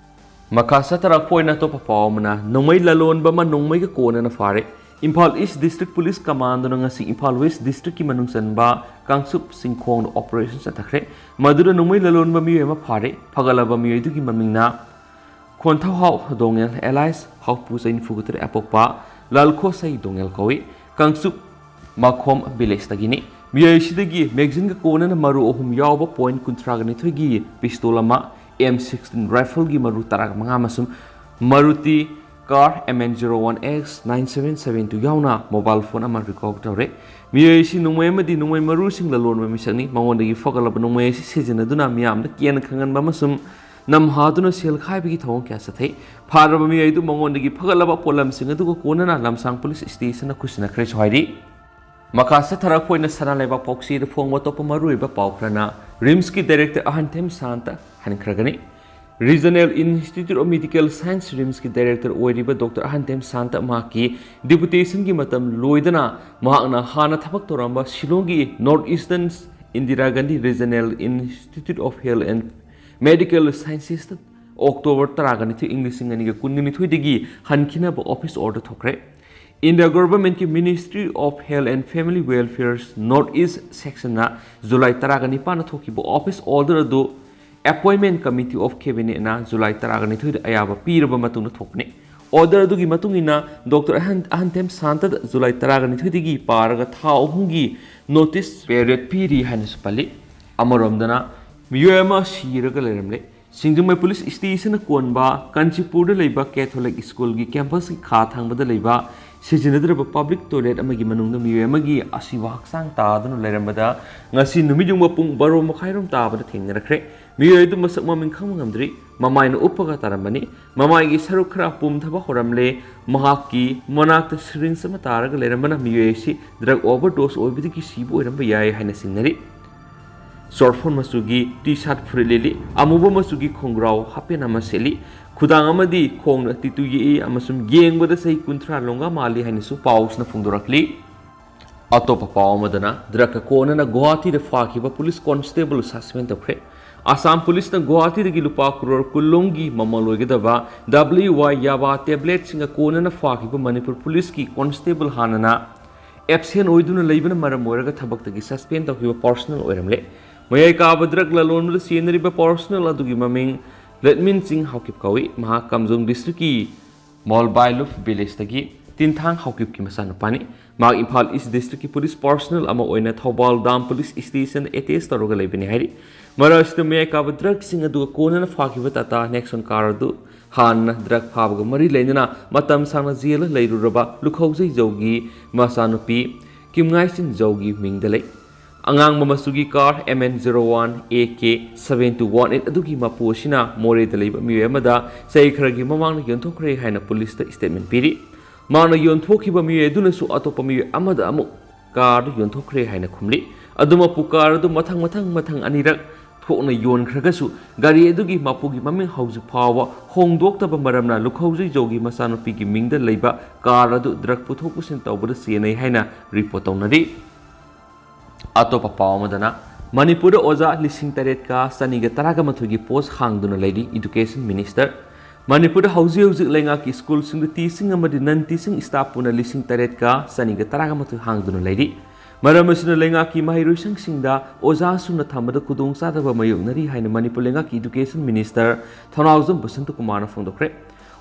ꯃꯈꯥ ꯆꯠꯊꯔꯛꯄ ꯑꯣꯏꯅ ꯑꯇꯣꯞꯄ ꯄꯥꯎ ꯑꯃꯅ, ꯅꯣꯡꯃꯩ ꯂꯂꯣꯟꯕ ꯑꯃ ꯅꯣꯡꯃꯩꯒ ꯀꯣꯟꯅꯅ ꯐꯥꯔꯦ꯫ ꯏꯝꯐꯥꯜ ꯏꯁ ꯗꯤꯁꯇ꯭ꯔꯤꯛ ꯄꯨꯂꯤꯁ ꯀꯃꯥꯟꯗꯣꯅ ꯉꯁꯤ ꯏꯝꯐꯥꯜ ꯋꯦꯁ ꯗꯤꯁꯇ꯭ꯔꯤꯛꯀꯤ ꯃꯅꯨꯡ ꯆꯟꯕ ꯀꯥꯡꯆꯨꯞ ꯆꯤꯡꯈꯣꯡꯗ ꯑꯣꯄꯔꯦꯁꯟ ꯆꯠꯊꯈ꯭ꯔꯦ꯫ ꯃꯗꯨꯗ ꯅꯣꯡꯃꯩ ꯂꯂꯣꯟꯕ ꯃꯤꯑꯣꯏ ꯑꯃ ꯐꯥꯔꯦ꯫ ꯐꯒꯠꯂꯕ ꯃꯤꯑꯣꯏꯗꯨꯒꯤ ꯃꯃꯤꯡꯅ ꯈꯣꯟꯊꯧꯍꯥꯎ ꯗꯣꯉꯦꯜ alias ꯍꯥꯎꯄꯨ ꯆꯍꯤ ꯅꯤꯐꯨ ꯇꯔꯦꯠ ꯑꯄꯣꯛꯄ ꯂꯥꯜꯈꯣꯁꯩ ꯗꯣꯉꯦꯜ ꯀꯧꯏ꯫ ꯀꯥꯡꯆꯨꯞ ꯃꯈꯣꯝ ꯚꯤꯂꯦꯖꯇꯒꯤꯅꯤ꯫ ꯃꯤꯑꯣꯏꯁꯤꯗꯒꯤ ꯃꯦꯒꯖꯤꯟꯒ ꯀꯣꯟꯅꯅ ꯃꯔꯨ ꯑꯍꯨꯝ ꯌꯥꯎꯕ ꯄꯣꯏꯟ ꯀꯨꯟꯊ꯭ꯔꯥꯒ ꯅꯤꯊꯣꯏꯒꯤ ꯄꯤꯁꯇꯣꯜ ꯑꯃ, ꯑꯦꯝ ꯁꯤꯛꯁꯇꯤꯟ ꯔꯥꯏꯐꯜꯒꯤ ꯃꯔꯨ ꯇꯔꯥꯒ ꯃꯉꯥ ꯑꯃꯁꯨꯡ Maruti car M N zero one X nine seven seven two ꯌꯥꯎꯅ ꯃꯣꯕꯥꯏꯜ ꯐꯣꯟ ꯑꯃ ꯔꯤꯀꯣꯚꯔ ꯇꯧꯔꯦ꯫ ꯃꯤꯑꯣꯏ ꯑꯁꯤ ꯅꯣꯡꯃꯩ ꯑꯃꯗꯤ ꯅꯣꯡꯃꯩ ꯃꯔꯨꯁꯤꯡ ꯂꯂꯣꯟꯕ ꯃꯤꯁꯛꯅꯤ꯫ ꯃꯉꯣꯟꯗꯒꯤ ꯐꯒꯠꯂꯕ ꯅꯣꯡꯃꯩ ꯑꯁꯤ ꯁꯤꯖꯤꯟꯅꯗꯨꯅ ꯃꯤꯌꯥꯝꯗ ꯀꯤꯍꯟ ꯈꯪꯍꯟꯕ ꯑꯃꯁꯨꯡ ꯅꯝꯍꯥꯗꯨꯅ ꯁꯦꯜ ꯈꯥꯏꯕꯒꯤ ꯊꯧꯑꯣꯡ ꯀꯌꯥ ꯆꯠꯊꯩ꯫ ꯐꯥꯔꯕ ꯃꯤꯑꯣꯏ ꯑꯗꯨ ꯃꯉꯣꯟꯗꯒꯤ ꯐꯒꯠꯂꯕ ꯄꯣꯠꯂꯝꯁꯤꯡ ꯑꯗꯨꯒ ꯀꯣꯟꯅꯅ ꯂꯝꯁꯥꯡ ꯄꯨꯂꯤꯁ ꯁ꯭ꯇꯦꯁꯟꯗ ꯈꯨꯠꯁꯤꯟꯅꯈ꯭ꯔꯦꯁꯨ ꯍꯥꯏꯔꯤ꯫ ꯃꯈꯥ ꯆꯠꯊꯔꯛꯄ ꯑꯣꯏꯅ ꯁꯅꯥ ꯂꯩꯕꯥꯛ ꯄꯥꯎꯆꯦꯗ ꯐꯣꯡꯕ ꯑꯇꯣꯞꯄ ꯃꯔꯨꯑꯣꯏꯕ ꯄꯥꯎ ꯈꯔꯅ, ꯔꯤꯝꯁꯀꯤ ꯗꯥꯏꯔꯦꯛꯇꯔ ꯑꯍꯟꯊꯦꯝ ꯁꯥꯟꯇ ꯍꯟꯈ꯭ꯔꯒꯅꯤ꯫ Regional institute of medical science, ꯔꯤꯝꯁꯀꯤ ꯗꯥꯏꯔꯦꯛꯇꯔ ꯑꯣꯏꯔꯤꯕ ꯗꯣꯛꯇꯔ ꯑꯍꯟꯊꯦꯝ ꯁꯥꯟꯇ ꯃꯍꯥꯛꯀꯤ ꯗꯤꯄꯨꯇꯦꯁꯟꯒꯤ ꯃꯇꯝ ꯂꯣꯏꯗꯅ ꯃꯍꯥꯛꯅ ꯍꯥꯟꯅ ꯊꯕꯛ ꯇꯧꯔꯝꯕ ꯁꯤꯂꯣꯡꯒꯤ north eastern Indira Gandhi regional institute of health and medical ꯁꯥꯏꯟꯁꯦꯁꯇ ꯑꯣꯛꯇꯣꯕꯔ ꯇꯔꯥꯒ ꯅꯤꯊꯣꯏ, ꯏꯪ ꯂꯤꯁꯤꯡ ꯑꯅꯤꯒ ꯀꯨꯟꯒ ꯅꯤꯊꯣꯏꯗꯒꯤ ꯍꯟꯈꯤꯅꯕ ꯑꯣꯐꯤꯁ ꯑꯣꯔꯗꯔ ꯊꯣꯛꯈ꯭ꯔꯦ꯫ India Governmentꯀꯤ Ministry of Health and Family Welfare North East Sectionꯅ July ꯇꯔꯥꯒ ꯅꯤꯄꯥꯟꯗ ꯊꯣꯛꯈꯤꯕ office order ꯑꯗꯨ Appointment Committee of Cabinetꯅ July ꯇꯔꯥꯒ ꯅꯤꯊꯣꯏꯗ ꯑꯌꯥꯕ ꯄꯤꯔꯕ ꯃꯇꯨꯡꯗ ꯊꯣꯛꯄꯅꯤ꯫ Order ꯑꯗꯨꯒꯤ ꯃꯇꯨꯡ ꯏꯟꯅ Doctor ꯑꯍꯟ ꯑꯍꯟꯊꯦꯝ ꯁꯥꯟꯇꯗ July ꯇꯔꯥꯒ ꯅꯤꯊꯣꯏꯗꯒꯤ ꯄꯥꯔꯒ ꯊꯥ ꯑꯍꯨꯝꯒꯤ notice period ꯄꯤꯔꯤ ꯍꯥꯏꯅꯁꯨ ꯄꯜꯂꯤ꯫ ꯑꯃꯔꯣꯝꯗꯅ ꯃꯤꯑꯣꯏ ꯑꯃ ꯁꯤꯔꯒ ꯂꯩꯔꯝꯂꯦ꯫ ꯁꯤꯡꯖꯃꯩ Police Stationꯅ ꯀꯣꯟꯕ ꯀꯥꯟꯆꯤꯄꯨꯔꯗ ꯂꯩꯕ Catholic Schoolꯒꯤ campusꯀꯤ ꯈꯥ ꯊꯪꯕꯗ ꯂꯩꯕ ꯁꯤꯖꯤꯟꯅꯗ꯭ꯔꯕ public toilet ꯑꯃꯒꯤ ꯃꯅꯨꯡꯗ ꯃꯤꯑꯣꯏ ꯑꯃꯒꯤ ꯑꯁꯤꯕ ꯍꯛꯆꯥꯡ ꯇꯥꯗꯨꯅ ꯂꯩꯔꯝꯕꯗ ꯉꯁꯤ ꯅꯨꯃꯤꯠ ꯌꯨꯡꯕ ꯄꯨꯡ ꯕꯥꯔꯣ ꯃꯈꯥꯏꯔꯣꯝ ꯇꯥꯕꯗ ꯊꯦꯡꯅꯔꯛꯈ꯭ꯔꯦ꯫ ꯃꯤꯑꯣꯏ ꯑꯗꯨ ꯃꯁꯛ ꯃꯃꯤꯡ ꯈꯪꯕ ꯉꯝꯗ꯭ꯔꯤ꯫ ꯃꯃꯥꯏꯅ ꯎꯞꯄꯒ ꯇꯥꯔꯝꯕꯅꯤ꯫ ꯃꯃꯥꯏꯒꯤ ꯁꯔꯨꯛ ꯈꯔ ꯄꯨꯝꯊꯕ ꯍꯧꯔꯝꯂꯦ꯫ ꯃꯍꯥꯛꯀꯤ ꯃꯅꯥꯛꯇ syringe ꯑꯃ ꯇꯥꯔꯒ ꯂꯩꯔꯝꯕꯅ ꯃꯤꯑꯣꯏ ꯑꯁꯤ drug overdose ꯑꯣꯏꯕꯗꯒꯤ ꯁꯤꯕ ꯑꯣꯏꯔꯝꯕ ꯌꯥꯏ ꯍꯥꯏꯅ ꯆꯤꯡꯅꯔꯤ꯫ ꯆꯣꯔꯐꯣꯟ ꯃꯆꯨꯒꯤ T-shirt ꯐꯨꯔꯤꯠ ꯂꯤꯠꯂꯤ, ꯑꯃꯨꯕ ꯃꯆꯨꯒꯤ ꯈꯣꯡꯒ꯭ꯔꯥꯎ half pant ꯑꯃ ꯁꯦꯠꯂꯤ, ꯈꯨꯗꯥꯡ ꯑꯃꯗꯤ ꯈꯣꯡꯅ tattoo ꯌꯦꯛꯏ ꯑꯃꯁꯨꯡ ꯌꯦꯡꯕꯗ ꯆꯍꯤ ꯀꯨꯟꯊ꯭ꯔꯥ ꯂꯣꯝꯒ ꯃꯥꯜꯂꯤ ꯍꯥꯏꯅꯁꯨ ꯄꯥꯎꯁꯤꯅ ꯐꯣꯡꯗꯣꯔꯛꯂꯤ꯫ ꯑꯇꯣꯞꯄ ꯄꯥꯎ ꯑꯃꯗꯅ drugꯀ ꯀꯣꯟꯅꯅ ꯒꯨꯋꯥꯍꯥꯇꯤꯗ ꯐꯥꯈꯤꯕ police constable suspend ꯇꯧꯈ꯭ꯔꯦ꯫ ꯑꯁꯥꯝ policeꯅ ꯒꯨꯋꯥꯍꯥꯇꯤꯗꯒꯤ ꯂꯨꯄꯥ ꯀ꯭ꯔꯣꯔ ꯀꯨꯟ ꯂꯣꯝꯒꯤ ꯃꯃꯜ ꯑꯣꯏꯒꯗꯕ W Y yaba tabletꯁꯤꯡꯒ ꯀꯣꯟꯅꯅ ꯐꯥꯈꯤꯕ ꯃꯅꯤꯄꯨꯔ policeꯀꯤ constable ꯍꯥꯟꯅꯅ absent ꯑꯣꯏꯗꯨꯅ ꯂꯩꯕꯅ ꯃꯔꯝ ꯑꯣꯏꯔꯒ ꯊꯕꯛꯇꯒꯤ suspend ꯇꯧꯈꯤꯕ personnel ꯑꯣꯏꯔꯝꯂꯦ꯫ ꯃꯌꯥꯏ ꯀꯥꯕ drug ꯂꯂꯣꯟꯕꯗ ꯆꯦꯟꯅꯔꯤꯕ personnel ꯑꯗꯨꯒꯤ ꯃꯃꯤꯡ ꯂꯠꯃꯤꯟ ꯁꯤꯡ ꯍꯥꯎꯀꯤꯞ ꯀꯧꯏ꯫ ꯃꯍꯥꯛ ꯀꯥꯝꯖꯣꯡ districtꯀꯤ ꯃꯣꯜꯕꯥꯏꯂꯨꯞ villageꯇꯒꯤ ꯇꯤꯟꯊꯥꯡ ꯍꯥꯎꯀꯤꯞꯀꯤ ꯃꯆꯥꯅꯨꯄꯥꯅꯤ꯫ ꯃꯍꯥꯛ ꯏꯝꯐꯥꯜ East districtꯀꯤ police personnel ꯑꯃ ꯑꯣꯏꯅ ꯊꯧꯕꯥꯜ ꯗꯥꯝ police stationꯗ attach ꯇꯧꯔꯒ ꯂꯩꯕꯅꯤ ꯍꯥꯏꯔꯤ꯫ ꯃꯔꯛ ꯑꯁꯤꯗ ꯃꯌꯥꯏ ꯀꯥꯕ drugꯁꯤꯡ ꯑꯗꯨꯒ ꯀꯣꯟꯅꯅ ꯐꯥꯈꯤꯕ Tata Nexon car ꯑꯗꯨ ꯍꯥꯟꯅ drug ꯐꯥꯕꯒ ꯃꯔꯤ ꯂꯩꯅꯅ ꯃꯇꯝ ꯁꯥꯡꯅ jailꯗ ꯂꯩꯔꯨꯔꯕ ꯂꯨꯈꯧꯖꯩ ꯖꯧꯒꯤ ꯃꯆꯥꯅꯨꯄꯤ ꯀꯤꯝꯉꯥꯏꯆꯤꯟ ꯖꯧꯒꯤ ꯃꯤꯡꯗ ꯂꯩ꯫ ꯑꯉꯥꯡꯕ ꯃꯆꯨꯒꯤ car M N zero one A K seven two one eight ꯑꯗꯨꯒꯤ ꯃꯄꯨ ꯑꯁꯤꯅ ꯃꯣꯔꯦꯗ ꯂꯩꯕ ꯃꯤꯑꯣꯏ ꯑꯃꯗ ꯆꯍꯤ ꯈꯔꯒꯤ ꯃꯃꯥꯡꯗ ꯌꯣꯟꯊꯣꯛꯈ꯭ꯔꯦ ꯍꯥꯏꯅ policeꯇ statement ꯄꯤꯔꯤ꯫ ꯃꯍꯥꯛꯅ ꯌꯣꯟꯊꯣꯛꯈꯤꯕ ꯃꯤꯑꯣꯏ ꯑꯗꯨꯅꯁꯨ ꯑꯇꯣꯞꯄ ꯃꯤꯑꯣꯏ ꯑꯃꯗ ꯑꯃꯨꯛ car ꯑꯗꯨ ꯌꯣꯟꯊꯣꯛꯈ꯭ꯔꯦ ꯍꯥꯏꯅ ꯈꯨꯝꯂꯤ꯫ ꯑꯗꯨꯃꯛꯄꯨ car ꯑꯗꯨ ꯃꯊꯪ ꯃꯊꯪ ꯃꯊꯪ ꯑꯅꯤꯔꯛ ꯊꯣꯛꯅ ꯌꯣꯟꯈ꯭ꯔꯒꯁꯨ ꯒꯥꯔꯤ ꯑꯗꯨꯒꯤ ꯃꯄꯨꯒꯤ ꯃꯃꯤꯡ ꯍꯧꯖꯤꯛ ꯐꯥꯎꯕ ꯍꯣꯡꯗꯣꯛꯇꯕ ꯃꯔꯝꯅ ꯂꯨꯈꯧꯖꯩ ꯖꯧꯒꯤ ꯃꯆꯥꯅꯨꯄꯤꯒꯤ ꯃꯤꯡꯗ ꯂꯩꯕ car ꯑꯗꯨ drug ꯄꯨꯊꯣꯛ ꯄꯨꯁꯤꯟ ꯇꯧꯕꯗ ꯆꯦꯟꯅꯩ ꯍꯥꯏꯅ report ꯇꯧꯅꯔꯤ꯫ ꯑꯇꯣꯞꯄ ꯄꯥꯎ ꯑꯃꯗꯅ, ꯃꯅꯤꯄꯨꯔꯗ ꯑꯣꯖꯥ ꯂꯤꯁꯤꯡ ꯇꯔꯦꯠꯀ ꯆꯅꯤꯒ ꯇꯔꯥꯒ ꯃꯥꯊꯣꯏꯒꯤ post ꯍꯥꯡꯗꯨꯅ ꯂꯩꯔꯤ꯫ Education Minister ꯃꯅꯤꯄꯨꯔꯗ ꯍꯧꯖꯤꯛ ꯍꯧꯖꯤꯛ ꯂꯩꯉꯥꯛꯀꯤ ꯁ꯭ꯀꯨꯜꯁꯤꯡꯗ ꯇꯤꯆꯤꯡ ꯑꯃꯗꯤ ꯅꯟ ꯇꯤꯆꯤꯡ ꯁ꯭ꯇꯥꯐ ꯄꯨꯟꯅ ꯂꯤꯁꯤꯡ ꯇꯔꯦꯠꯀ ꯆꯅꯤꯒ ꯇꯔꯥꯃꯥꯊꯣꯏ ꯍꯥꯡꯗꯨꯅ ꯂꯩꯔꯤ꯫ ꯃꯔꯝ ꯑꯁꯤꯅ ꯂꯩꯉꯥꯛꯀꯤ ꯃꯍꯩꯔꯣꯏꯁꯪꯁꯤꯡꯗ ꯑꯣꯖꯥ ꯁꯨꯅ ꯊꯝꯕꯗ ꯈꯨꯗꯣꯡꯆꯥꯗꯕ ꯃꯥꯌꯣꯛꯅꯔꯤ ꯍꯥꯏꯅ ꯃꯅꯤꯄꯨꯔ ꯂꯩꯉꯥꯛꯀꯤ ꯏꯗꯨꯀꯦꯁꯟ ꯃꯤꯅꯤꯁꯇꯔ ꯊꯧꯅꯥꯎꯖꯝ ꯕꯁꯟꯇꯀꯨꯃꯥꯔꯅ ꯐꯣꯡꯗꯣꯛꯈ꯭ꯔꯦ꯫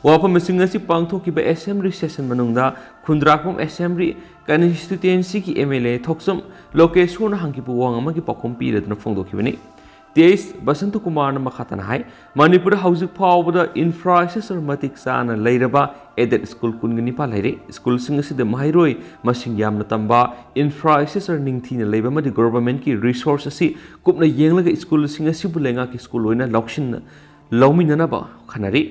ꯋꯥꯐꯝꯁꯤꯡ ꯑꯁꯤ ꯄꯥꯡꯊꯣꯛꯈꯤꯕ ꯑꯦꯁꯦꯝꯕ꯭ꯂꯤ ꯁꯦꯁꯟ ꯃꯅꯨꯡꯗ ꯈꯨꯟꯗ꯭ꯔꯥꯛꯄꯝ ꯑꯦꯁꯦꯝꯕ꯭ꯂꯤ ꯀꯟꯁꯇꯤꯇ꯭ꯋꯦꯟꯁꯤꯒꯤ ꯑꯦꯝ ꯑꯦꯜ ꯑꯦ ꯊꯣꯛꯆꯝ ꯂꯣꯀꯦꯁꯣꯔꯅ ꯍꯪꯈꯤꯕ ꯋꯥꯍꯪ ꯑꯃꯒꯤ ꯄꯥꯎꯈꯨꯝ ꯄꯤꯔꯗꯨꯅ ꯐꯣꯡꯗꯣꯛꯈꯤꯕꯅꯤ꯫ ꯇꯤ ꯑꯩꯆ ꯕꯁꯟꯇꯀꯨꯃꯥꯔꯅ ꯃꯈꯥ ꯇꯥꯅ ꯍꯥꯏ, ꯃꯅꯤꯄꯨꯔꯗ ꯍꯧꯖꯤꯛ ꯐꯥꯎꯕꯗ ꯏꯟꯐ꯭ꯔꯥꯁ꯭ꯇ꯭ꯔꯛꯆꯔ ꯃꯇꯤꯛ ꯆꯥꯅ ꯂꯩꯔꯕ ꯑꯦꯗꯦꯗ ꯁ꯭ꯀꯨꯜ ꯀꯨꯟꯒ ꯅꯤꯄꯥꯟ ꯂꯩꯔꯤ꯫ ꯁ꯭ꯀꯨꯜꯁꯤꯡ ꯑꯁꯤꯗ ꯃꯍꯩꯔꯣꯏ ꯃꯁꯤꯡ ꯌꯥꯝꯅ ꯇꯝꯕ, ꯏꯟꯐ꯭ꯔꯥꯁ꯭ꯇ꯭ꯔꯛꯆꯔ ꯅꯤꯡꯊꯤꯅ ꯂꯩꯕ ꯑꯃꯗꯤ ꯒꯣꯚꯔꯟꯃꯦꯟꯠꯀꯤ ꯔꯤꯁꯣꯔꯁ ꯑꯁꯤ ꯀꯨꯞꯅ ꯌꯦꯡꯂꯒ ꯁ꯭ꯀꯨꯜꯁꯤꯡ ꯑꯁꯤꯕꯨ ꯂꯩꯉꯥꯛꯀꯤ ꯁ꯭ꯀꯨꯜ ꯑꯣꯏꯅ ꯂꯧꯁꯤꯟ ꯂꯧꯃꯤꯟꯅꯅꯕ ꯈꯟꯅꯔꯤ꯫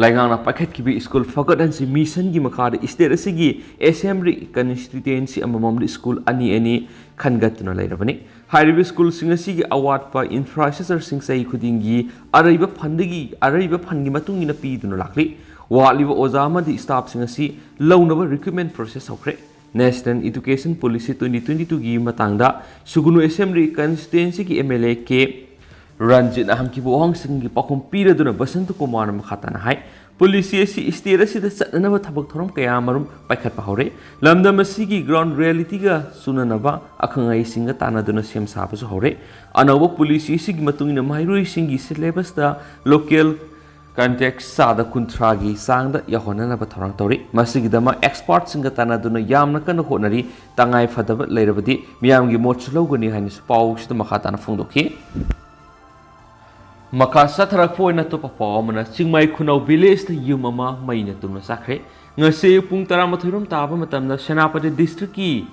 ꯂꯩꯉꯥꯛꯅ ꯄꯥꯏꯈꯠꯈꯤꯕ ꯁ꯭ꯀꯨꯜ ꯐꯒꯠꯍꯟꯁꯤ ꯃꯤꯁꯟꯒꯤ ꯃꯈꯥꯗ ꯁ꯭ꯇꯦꯠ ꯑꯁꯤꯒꯤ ꯑꯦꯁꯦꯝꯕ꯭ꯂꯤ ꯀꯟꯁꯇꯤꯇ꯭ꯋꯦꯟꯁꯤ ꯑꯃꯃꯝꯗ ꯁ꯭ꯀꯨꯜ ꯑꯅꯤ ꯑꯅꯤ ꯈꯟꯒꯠꯇꯨꯅ ꯂꯩꯔꯕꯅꯤ꯫ ꯍꯥꯏꯔꯤꯕ ꯁ꯭ꯀꯨꯜꯁꯤꯡ ꯑꯁꯤꯒꯤ ꯑꯋꯥꯠꯄ ꯏꯟꯐ꯭ꯔꯥꯁ꯭ꯇ꯭ꯔꯛꯆꯔꯁꯤꯡ ꯆꯍꯤ ꯈꯨꯗꯤꯡꯒꯤ ꯑꯔꯩꯕ ꯐꯟꯗꯒꯤ, ꯑꯔꯩꯕ ꯐꯟꯒꯤ ꯃꯇꯨꯡ ꯏꯟꯅ ꯄꯤꯗꯨꯅ ꯂꯥꯛꯂꯤ꯫ ꯋꯥꯠꯂꯤꯕ ꯑꯣꯖꯥ ꯑꯃꯗꯤ ꯁ꯭ꯇꯥꯐꯁꯤꯡ ꯑꯁꯤ ꯂꯧꯅꯕ ꯔꯤꯀ꯭ꯔꯨꯠꯃꯦꯟꯠ ꯄ꯭ꯔꯣꯁꯦꯁ ꯍꯧꯈ꯭ꯔꯦ꯫ National education policy twenty twenty ꯇꯨꯒꯤ ꯃꯇꯥꯡꯗ ꯁꯨꯒꯨꯅꯨ ꯑꯦꯁꯦꯝꯕ꯭ꯂꯤ ꯀꯟꯁꯇꯤꯇ꯭ꯋꯦꯟꯁꯤꯒꯤ ꯑꯦꯝ ꯑꯦꯜ ꯑꯦ ꯀꯦ ꯔꯟꯖꯤꯠꯅ ꯍꯪꯈꯤꯕ ꯋꯥꯍꯪꯁꯤꯡꯒꯤ ꯄꯥꯎꯈꯨꯝ ꯄꯤꯔꯗꯨꯅ ꯕꯁꯟꯇ ꯀꯨꯃꯥꯔꯅ ꯃꯈꯥ ꯇꯥꯅ ꯍꯥꯏ, ꯄꯣꯂꯤꯁꯤ ꯑꯁꯤ ꯁ꯭ꯇꯦꯠ ꯑꯁꯤꯗ ꯆꯠꯅꯅꯕ ꯊꯕꯛ ꯊꯧꯔꯝ ꯀꯌꯥ ꯑꯃꯔꯣꯝ ꯄꯥꯏꯈꯠꯄ ꯍꯧꯔꯦ꯫ ꯂꯝꯗꯝ ꯑꯁꯤꯒꯤ ꯒ꯭ꯔꯥꯎꯟ ꯔꯤꯌꯦꯂꯤꯇꯤꯒ ꯆꯨꯅꯅꯕ ꯑꯈꯪ ꯑꯍꯩꯁꯤꯡꯒ ꯇꯥꯟꯅꯗꯨꯅ ꯁꯦꯝ ꯁꯥꯕꯁꯨ ꯍꯧꯔꯦ꯫ ꯑꯅꯧꯕ ꯄꯣꯂꯤꯁꯤ ꯑꯁꯤꯒꯤ ꯃꯇꯨꯡ ꯏꯟꯅ ꯃꯍꯩꯔꯣꯏꯁꯤꯡꯒꯤ ꯁꯤꯂꯦꯕꯁꯇ ꯂꯣꯀꯦꯜ ꯀꯟꯇꯦꯛꯁ ꯆꯥꯗ ꯀꯨꯟꯊ꯭ꯔꯥꯒꯤ ꯆꯥꯡꯗ ꯌꯧꯍꯟꯅꯅꯕ ꯊꯧꯔꯥꯡ ꯇꯧꯔꯤ꯫ ꯃꯁꯤꯒꯤꯗꯃꯛ ꯑꯦꯛꯁꯄꯥꯔꯠꯁꯤꯡꯒ ꯇꯥꯟꯅꯗꯨꯅ ꯌꯥꯝꯅ ꯀꯟꯅ ꯍꯣꯠꯅꯔꯤ꯫ ꯇꯉꯥꯏ ꯐꯗꯕ ꯂꯩꯔꯕꯗꯤ ꯃꯤꯌꯥꯝꯒꯤ ꯃꯣꯠꯁꯨ ꯂꯧꯒꯅꯤ ꯍꯥꯏꯅꯁꯨ ꯄꯥꯎꯁꯤꯗ ꯃꯈꯥ ꯇꯥꯅ ꯐꯣꯡꯗꯣꯛꯈꯤ꯫ ꯃꯈꯥ ꯆꯠꯊꯔꯛꯄ ꯑꯣꯏꯅ ꯑꯇꯣꯞꯄ ꯄꯥꯎ ꯑꯃꯅ, ꯆꯤꯡꯃꯩ ꯈꯨꯅꯧ ꯚꯤꯂꯦꯖꯇ ꯌꯨꯝ ꯑꯃ ꯃꯩꯅ ꯇꯨꯝꯅ ꯆꯥꯛꯈ꯭ꯔꯦ꯫ ꯉꯁꯤ ꯑꯌꯨꯛ ꯄꯨꯡ ꯇꯔꯥꯃꯥꯊꯣꯏ ꯔꯣꯝ ꯇꯥꯕ ꯃꯇꯝꯗ ꯁꯦꯅꯥꯄꯇꯤ ꯗꯤꯁꯇ꯭ꯔꯤꯛꯀꯤ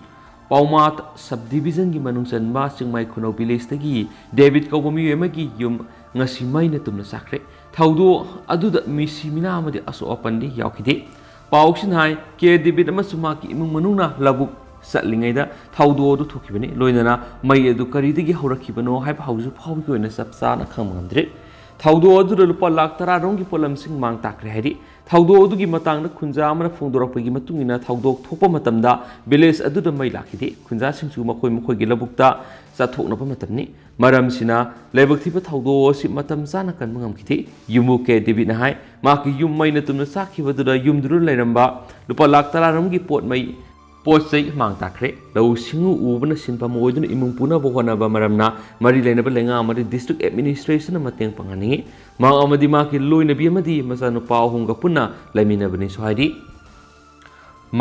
ꯄꯥꯎꯃꯥꯠ ꯁꯕ ꯗꯤꯕꯤꯖꯟꯒꯤ ꯃꯅꯨꯡ ꯆꯟꯕ ꯆꯤꯡꯃꯩ ꯈꯨꯅꯧ ꯚꯤꯂꯦꯖꯇꯒꯤ ꯗꯦꯕꯤꯠ ꯀꯧꯕ ꯃꯤꯑꯣꯏ ꯑꯃꯒꯤ ꯌꯨꯝ ꯉꯁꯤ ꯃꯩꯅ ꯇꯨꯝꯅ ꯆꯥꯛꯈ꯭ꯔꯦ꯫ ꯊꯧꯗꯣꯛ ꯑꯗꯨꯗ ꯃꯤꯁꯤ ꯃꯤꯅꯥ ꯑꯃꯗꯤ ꯑꯁꯣꯛ ꯑꯄꯟꯗꯤ ꯌꯥꯎꯈꯤꯗꯦ꯫ ꯄꯥꯎꯁꯤꯅ ꯍꯥꯏ, ꯀꯦ ꯗꯦꯕꯤꯠ ꯑꯃꯁꯨꯡ ꯃꯍꯥꯛꯀꯤ ꯏꯃꯨꯡ ꯃꯅꯨꯡꯅ ꯂꯧꯕꯨꯛ ꯆꯠꯂꯤꯉꯩꯗ ꯊꯧꯗꯣꯛ ꯑꯗꯨ ꯊꯣꯛꯈꯤꯕꯅꯤ꯫ ꯂꯣꯏꯅꯅ ꯃꯩ ꯑꯗꯨ ꯀꯔꯤꯗꯒꯤ ꯍꯧꯔꯛꯈꯤꯕꯅꯣ ꯍꯥꯏꯕ ꯍꯧꯖꯤꯛ ꯐꯥꯎꯕꯒꯤ ꯑꯣꯏꯅ ꯆꯞ ꯆꯥꯅ ꯈꯪꯕ ꯉꯝꯗ꯭ꯔꯤ꯫ ꯊꯧꯗꯣꯛ ꯑꯗꯨꯗ ꯂꯨꯄꯥ ꯂꯥꯈ ꯇꯔꯥ ꯔꯣꯝꯒꯤ ꯄꯣꯠꯂꯝꯁꯤꯡ ꯃꯥꯡ ꯇꯥꯛꯈ꯭ꯔꯦ ꯍꯥꯏꯔꯤ꯫ ꯊꯧꯗꯣꯛ ꯑꯗꯨꯒꯤ ꯃꯇꯥꯡꯗ ꯈꯨꯟꯖꯥ ꯑꯃꯅ ꯐꯣꯡꯗꯣꯔꯛꯄꯒꯤ ꯃꯇꯨꯡ ꯏꯟꯅ, ꯊꯧꯗꯣꯛ ꯊꯣꯛꯄ ꯃꯇꯝꯗ ꯚꯤꯂꯦꯖ ꯑꯗꯨꯗ ꯃꯩ ꯂꯥꯛꯈꯤꯗꯦ꯫ ꯈꯨꯟꯖꯥꯁꯤꯡꯁꯨ ꯃꯈꯣꯏ ꯃꯈꯣꯏꯒꯤ ꯂꯧꯕꯨꯛꯇ ꯆꯠꯊꯣꯛꯅꯕ ꯃꯇꯝꯅꯤ꯫ ꯃꯔꯝꯁꯤꯅ ꯂꯥꯏꯕꯛ ꯊꯤꯕ ꯊꯧꯗꯣꯛ ꯑꯁꯤ ꯃꯇꯝ ꯆꯥꯅ ꯀꯟꯕ ꯉꯝꯈꯤꯗꯦ꯫ ꯌꯨꯝꯕꯨ ꯀꯦ ꯗꯦꯕꯤꯠꯅ ꯍꯥꯏ, ꯃꯍꯥꯛꯀꯤ ꯌꯨꯝ ꯃꯩꯅ ꯇꯨꯝꯅ ꯆꯥꯛꯈꯤꯕꯗꯨꯗ ꯌꯨꯝꯗꯨꯗ ꯂꯩꯔꯝꯕ ꯂꯨꯄꯥ ꯂꯥꯈ ꯇꯔꯥꯔꯣꯝꯒꯤ ꯄꯣꯠ ꯃꯩ ꯄꯣꯠ ꯆꯩ ꯃꯥꯡ ꯇꯥꯛꯈ꯭ꯔꯦ꯫ ꯂꯧꯎ ꯁꯤꯡꯎ ꯎꯕꯅ ꯁꯤꯟꯐꯝ ꯑꯣꯏꯗꯨꯅ ꯏꯃꯨꯡ ꯄꯨꯅꯕ ꯍꯣꯠꯅꯕ ꯃꯔꯝꯅ ꯃꯔꯤ ꯂꯩꯅꯕ ꯂꯩꯉꯥꯛ ꯑꯃꯗꯤ ꯗꯤꯁꯇ꯭ꯔꯤꯛ ꯑꯦꯗꯃꯤꯅꯤꯁꯇ꯭ꯔꯦꯁꯟꯅ ꯃꯇꯦꯡ ꯄꯥꯡꯍꯟꯅꯤꯡꯏ꯫ ꯃꯍꯥꯛ ꯑꯃꯗꯤ ꯃꯍꯥꯛꯀꯤ ꯂꯣꯏꯅꯕꯤ ꯑꯃꯗꯤ ꯃꯆꯥꯅꯨꯄꯥ ꯑꯍꯨꯝꯒ ꯄꯨꯟꯅ ꯂꯩꯃꯤꯟꯅꯕꯅꯤꯁꯨ ꯍꯥꯏꯔꯤ꯫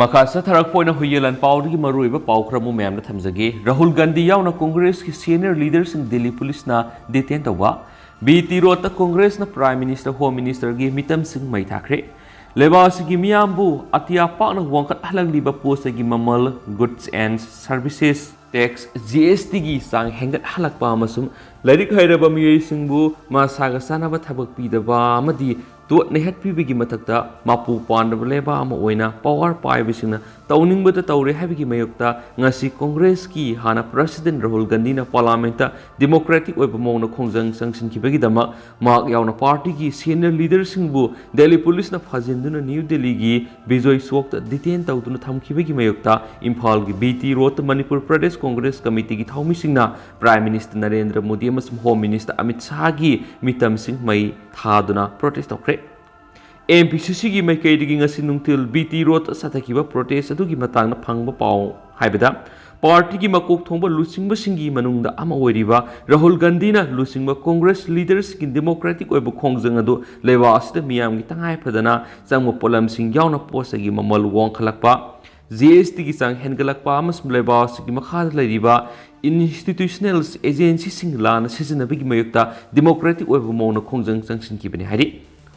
ꯃꯈꯥ ꯆꯠꯊꯔꯛꯄ ꯑꯣꯏꯅ ꯍꯨꯏꯌꯦꯂꯥꯟ ꯄꯥꯎꯗꯒꯤ ꯃꯔꯨꯑꯣꯏꯕ ꯄꯥꯎ ꯈꯔ ꯑꯃꯨꯛ ꯃꯌꯥꯝꯗ ꯊꯝꯖꯒꯦ꯫ ꯔꯥꯍꯨꯜ ꯒꯥꯟꯙꯤ ꯌꯥꯎꯅ ꯀꯣꯡꯒ꯭ꯔꯦꯁꯀꯤ ꯁꯦꯅꯤꯌꯔ ꯂꯤꯗꯔꯁꯤꯡ ꯗꯤꯜꯂꯤ ꯄꯨꯂꯤꯁꯅ ꯗꯤꯇꯦꯟ ꯇꯧꯕ꯫ ꯕꯤ ꯇꯤ ꯔꯣꯗꯇ ꯀꯣꯡꯒ꯭ꯔꯦꯁꯅ ꯄ꯭ꯔꯥꯏꯝ ꯃꯤꯅꯤꯁꯇꯔ, ꯍꯣꯝ ꯃꯤꯅꯤꯁꯇꯔꯒꯤ ꯃꯤꯇꯝꯁꯤꯡ ꯃꯩ ꯊꯥꯈ꯭ꯔꯦ꯫ ꯂꯩꯕꯥꯛ ꯑꯁꯤꯒꯤ ꯃꯤꯌꯥꯝꯕꯨ ꯑꯇꯤꯌꯥ ꯄꯥꯛꯅ ꯋꯥꯡꯈꯠꯍꯜꯂꯛꯂꯤꯕ ꯄꯣꯠ ꯆꯩꯒꯤ ꯃꯃꯜ, Goods and Services Tax, G S ꯇꯤꯒꯤ ꯆꯥꯡ ꯍꯦꯟꯒꯠꯍꯜꯂꯛꯄ ꯑꯃꯁꯨꯡ ꯂꯥꯏꯔꯤꯛ ꯍꯩꯔꯕ ꯃꯤꯑꯣꯏꯁꯤꯡꯕꯨ ꯃꯁꯥꯒ ꯆꯥꯟꯅꯕ ꯊꯕꯛ ꯄꯤꯗꯕ ꯑꯃꯗꯤ ꯇꯣꯠ ꯅꯩꯍꯠꯄꯤꯕꯒꯤ ꯃꯊꯛꯇ ꯃꯄꯨ ꯄꯥꯟꯗꯕ ꯂꯩꯕꯥꯛ ꯑꯃ ꯑꯣꯏꯅ ꯄꯋꯥꯔ ꯄꯥꯏꯕꯁꯤꯡꯅ ꯇꯧꯅꯤꯡꯕꯗ ꯇꯧꯔꯦ ꯍꯥꯏꯕꯒꯤ ꯃꯥꯌꯣꯛꯇ ꯉꯁꯤ ꯀꯣꯡꯒ꯭ꯔꯦꯁꯀꯤ ꯍꯥꯟꯅ ꯄ꯭ꯔꯁꯤꯗꯦꯟ ꯔꯥꯍꯨꯜ ꯒꯥꯟꯙꯤꯅ ꯄꯥꯔꯂꯥꯃꯦꯟꯠꯇ ꯗꯤꯃꯣꯀ꯭ꯔꯦꯇꯤꯛ ꯑꯣꯏꯕ ꯃꯑꯣꯡꯗ ꯈꯣꯡꯖꯪ ꯆꯪꯁꯤꯟꯈꯤꯕꯒꯤꯗꯃꯛ ꯃꯍꯥꯛ ꯌꯥꯎꯅ ꯄꯥꯔꯇꯤꯒꯤ ꯁꯦꯅꯤꯌꯔ ꯂꯤꯗꯔꯁꯤꯡꯕꯨ ꯗꯦꯜꯂꯤ ꯄꯨꯂꯤꯁꯅ ꯐꯥꯖꯤꯟꯗꯨꯅ ꯅ꯭ꯌꯨ ꯗꯦꯜꯂꯤꯒꯤ ꯕꯤꯖꯣꯏ ꯆꯣꯛꯇ ꯗꯤꯇꯦꯟ ꯇꯧꯗꯨꯅ ꯊꯝꯈꯤꯕꯒꯤ ꯃꯥꯌꯣꯛꯇ ꯏꯝꯐꯥꯜꯒꯤ ꯕꯤ ꯇꯤ ꯔꯣꯗꯇ ꯃꯅꯤꯄꯨꯔ ꯄ꯭ꯔꯗꯦꯁ ꯀꯣꯡꯒ꯭ꯔꯦꯁ ꯀꯃꯤꯇꯤꯒꯤ ꯊꯧꯃꯤꯁꯤꯡꯅ ꯄ꯭ꯔꯥꯏꯝ ꯃꯤꯅꯤꯁꯇꯔ ꯅꯔꯦꯟꯗ꯭ꯔ ꯃꯣꯗꯤ ꯑꯃꯁꯨꯡ ꯍꯣꯝ ꯃꯤꯅꯤꯁꯇꯔ ꯑꯃꯤꯠ ꯁꯥꯍꯒꯤ ꯃꯤꯇꯝꯁꯤꯡ ꯃꯩ ꯊꯥꯗꯨꯅ ꯄ꯭ꯔꯣꯇꯦꯁ ꯇꯧꯈ꯭ꯔꯦ꯫ ꯑꯦꯝ ꯄꯤ ꯁꯤ ꯁꯤꯒꯤ ꯃꯥꯏꯀꯩꯗꯒꯤ ꯉꯁꯤ ꯅꯨꯡꯊꯤꯜ ꯕꯤ ꯇꯤ ꯔꯣꯗꯇ ꯆꯠꯊꯈꯤꯕ ꯄ꯭ꯔꯣꯇꯦꯁ ꯑꯗꯨꯒꯤ ꯃꯇꯥꯡꯗ ꯐꯪꯕ ꯄꯥꯎ ꯍꯥꯏꯕꯗ, ꯄꯥꯔꯇꯤꯒꯤ ꯃꯀꯣꯛ ꯊꯣꯡꯕ ꯂꯨꯆꯤꯡꯕꯁꯤꯡꯒꯤ ꯃꯅꯨꯡꯗ ꯑꯃ ꯑꯣꯏꯔꯤꯕ ꯔꯥꯍꯨꯜ ꯒꯥꯟꯙꯤꯅ ꯂꯨꯆꯤꯡꯕ ꯀꯣꯡꯒ꯭ꯔꯦꯁ ꯂꯤꯗꯔꯁꯤꯡꯒꯤ ꯗꯦꯃꯣꯀ꯭ꯔꯦꯇꯤꯛ ꯑꯣꯏꯕ ꯈꯣꯡꯖꯪ ꯑꯗꯨ ꯂꯩꯕꯥꯛ ꯑꯁꯤꯗ ꯃꯤꯌꯥꯝꯒꯤ ꯇꯉꯥꯏ ꯐꯗꯅ ꯆꯪꯕ ꯄꯣꯠꯂꯝꯁꯤꯡ ꯌꯥꯎꯅ ꯄꯣꯠ ꯆꯩꯒꯤ ꯃꯃꯜ ꯋꯥꯡꯈꯠꯂꯛꯄ, ꯖꯤ ꯑꯦꯁ ꯇꯤꯒꯤ ꯆꯥꯡ ꯍꯦꯟꯒꯠꯂꯛꯄ ꯑꯃꯁꯨꯡ ꯂꯩꯕꯥꯛ ꯑꯁꯤꯒꯤ ꯃꯈꯥꯗ ꯂꯩꯔꯤꯕ ꯏꯟꯁꯇꯤꯇ꯭ꯌꯨꯁꯅꯦꯜ ꯑꯦꯖꯦꯟꯁꯤꯁꯤꯡ ꯂꯥꯟꯅ ꯁꯤꯖꯤꯟꯅꯕꯒꯤ ꯃꯥꯌꯣꯛꯇ ꯗꯦꯃꯣꯀ꯭ꯔꯦꯇꯤꯛ ꯑꯣꯏꯕ ꯃꯑꯣꯡꯗ ꯈꯣꯡꯖꯪ ꯆꯪꯁꯤꯟꯈꯤꯕꯅꯤ ꯍꯥꯏꯔꯤ꯫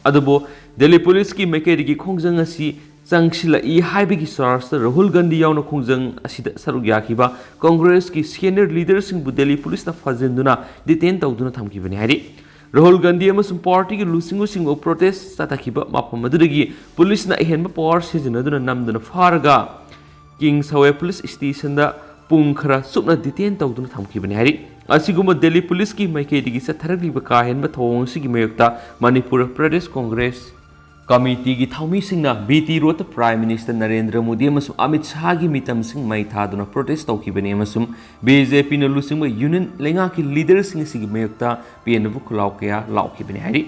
ꯑꯗꯨꯕꯨ ꯗꯦꯜꯂꯤ ꯄꯨꯂꯤꯁꯀꯤ ꯃꯥꯏꯀꯩꯗꯒꯤ ꯈꯣꯡꯖꯪ ꯑꯁꯤ ꯆꯪꯁꯤꯜꯂꯛꯏ ꯍꯥꯏꯕꯒꯤ ꯆꯥꯔꯖꯇ ꯔꯥꯍꯨꯜ ꯒꯥꯟꯙꯤ ꯌꯥꯎꯅ ꯈꯣꯡꯖꯪ ꯑꯁꯤꯗ ꯁꯔꯨꯛ ꯌꯥꯈꯤꯕ ꯀꯣꯡꯒ꯭ꯔꯦꯁꯀꯤ ꯁꯦꯅꯤꯌꯔ ꯂꯤꯗꯔꯁꯤꯡꯕꯨ ꯗꯦꯜꯂꯤ ꯄꯨꯂꯤꯁꯅ ꯐꯥꯖꯤꯟꯗꯨꯅ ꯗꯤꯇꯦꯟ ꯇꯧꯗꯨꯅ ꯊꯝꯈꯤꯕꯅꯤ ꯍꯥꯏꯔꯤ꯫ ꯔꯥꯍꯨꯜ ꯒꯥꯟꯙꯤ ꯑꯃꯁꯨꯡ ꯄꯥꯔꯇꯤꯒꯤ ꯂꯨꯆꯤꯡꯕꯁꯤꯡꯕꯨ ꯄ꯭ꯔꯣꯇꯦꯁ ꯆꯠꯊꯈꯤꯕ ꯃꯐꯝ ꯑꯗꯨꯗꯒꯤ ꯄꯨꯂꯤꯁꯅ ꯑꯍꯦꯟꯕ ꯄꯋꯥꯔ ꯁꯤꯖꯤꯟꯅꯗꯨꯅ ꯅꯝꯗꯨꯅ ꯐꯥꯔꯒ ꯀꯤꯡ ꯁꯋꯦ ꯄꯨꯂꯤꯁ ꯁ꯭ꯇꯦꯁꯟꯗ ꯄꯨꯡ ꯈꯔ ꯆꯨꯞꯅ ꯗꯤꯇꯦꯟ ꯇꯧꯗꯨꯅ ꯊꯝꯈꯤꯕꯅꯤ ꯍꯥꯏꯔꯤ꯫ ꯑꯁꯤꯒꯨꯝꯕ ꯗꯦꯜꯂꯤ ꯄꯨꯂꯤꯁꯀꯤ ꯃꯥꯏꯀꯩꯗꯒꯤ ꯆꯠꯊꯔꯛꯂꯤꯕ ꯀꯥ ꯍꯦꯟꯕ ꯊꯧꯑꯣꯡ ꯑꯁꯤꯒꯤ ꯃꯥꯌꯣꯛꯇ ꯃꯅꯤꯄꯨꯔ ꯄ꯭ꯔꯗꯦꯁ ꯀꯣꯡꯒ꯭ꯔꯦꯁ ꯀꯃꯤꯇꯤꯒꯤ ꯊꯧꯃꯤꯁꯤꯡꯅ ꯕꯤ ꯇꯤ ꯔꯣꯗꯇ ꯄ꯭ꯔꯥꯏꯝ ꯃꯤꯅꯤꯁꯇꯔ ꯅꯔꯦꯟꯗ꯭ꯔ ꯃꯣꯗꯤ ꯑꯃꯁꯨꯡ ꯑꯃꯤꯠ ꯁꯥꯍꯒꯤ ꯃꯤꯇꯝꯁꯤꯡ ꯃꯩ ꯊꯥꯗꯨꯅ ꯄ꯭ꯔꯣꯇꯦꯁ ꯇꯧꯈꯤꯕꯅꯤ ꯑꯃꯁꯨꯡ ꯕꯤ ꯖꯦ ꯄꯤꯅ ꯂꯨꯆꯤꯡꯕ ꯌꯨꯅꯤꯌꯟ ꯂꯩꯉꯥꯛꯀꯤ ꯂꯤꯗꯔꯁꯤꯡ ꯑꯁꯤꯒꯤ ꯃꯥꯌꯣꯛꯇ ꯄꯦꯟꯗꯕ ꯈꯨꯜꯂꯥꯎ ꯀꯌꯥ ꯂꯥꯎꯈꯤꯕꯅꯤ ꯍꯥꯏꯔꯤ꯫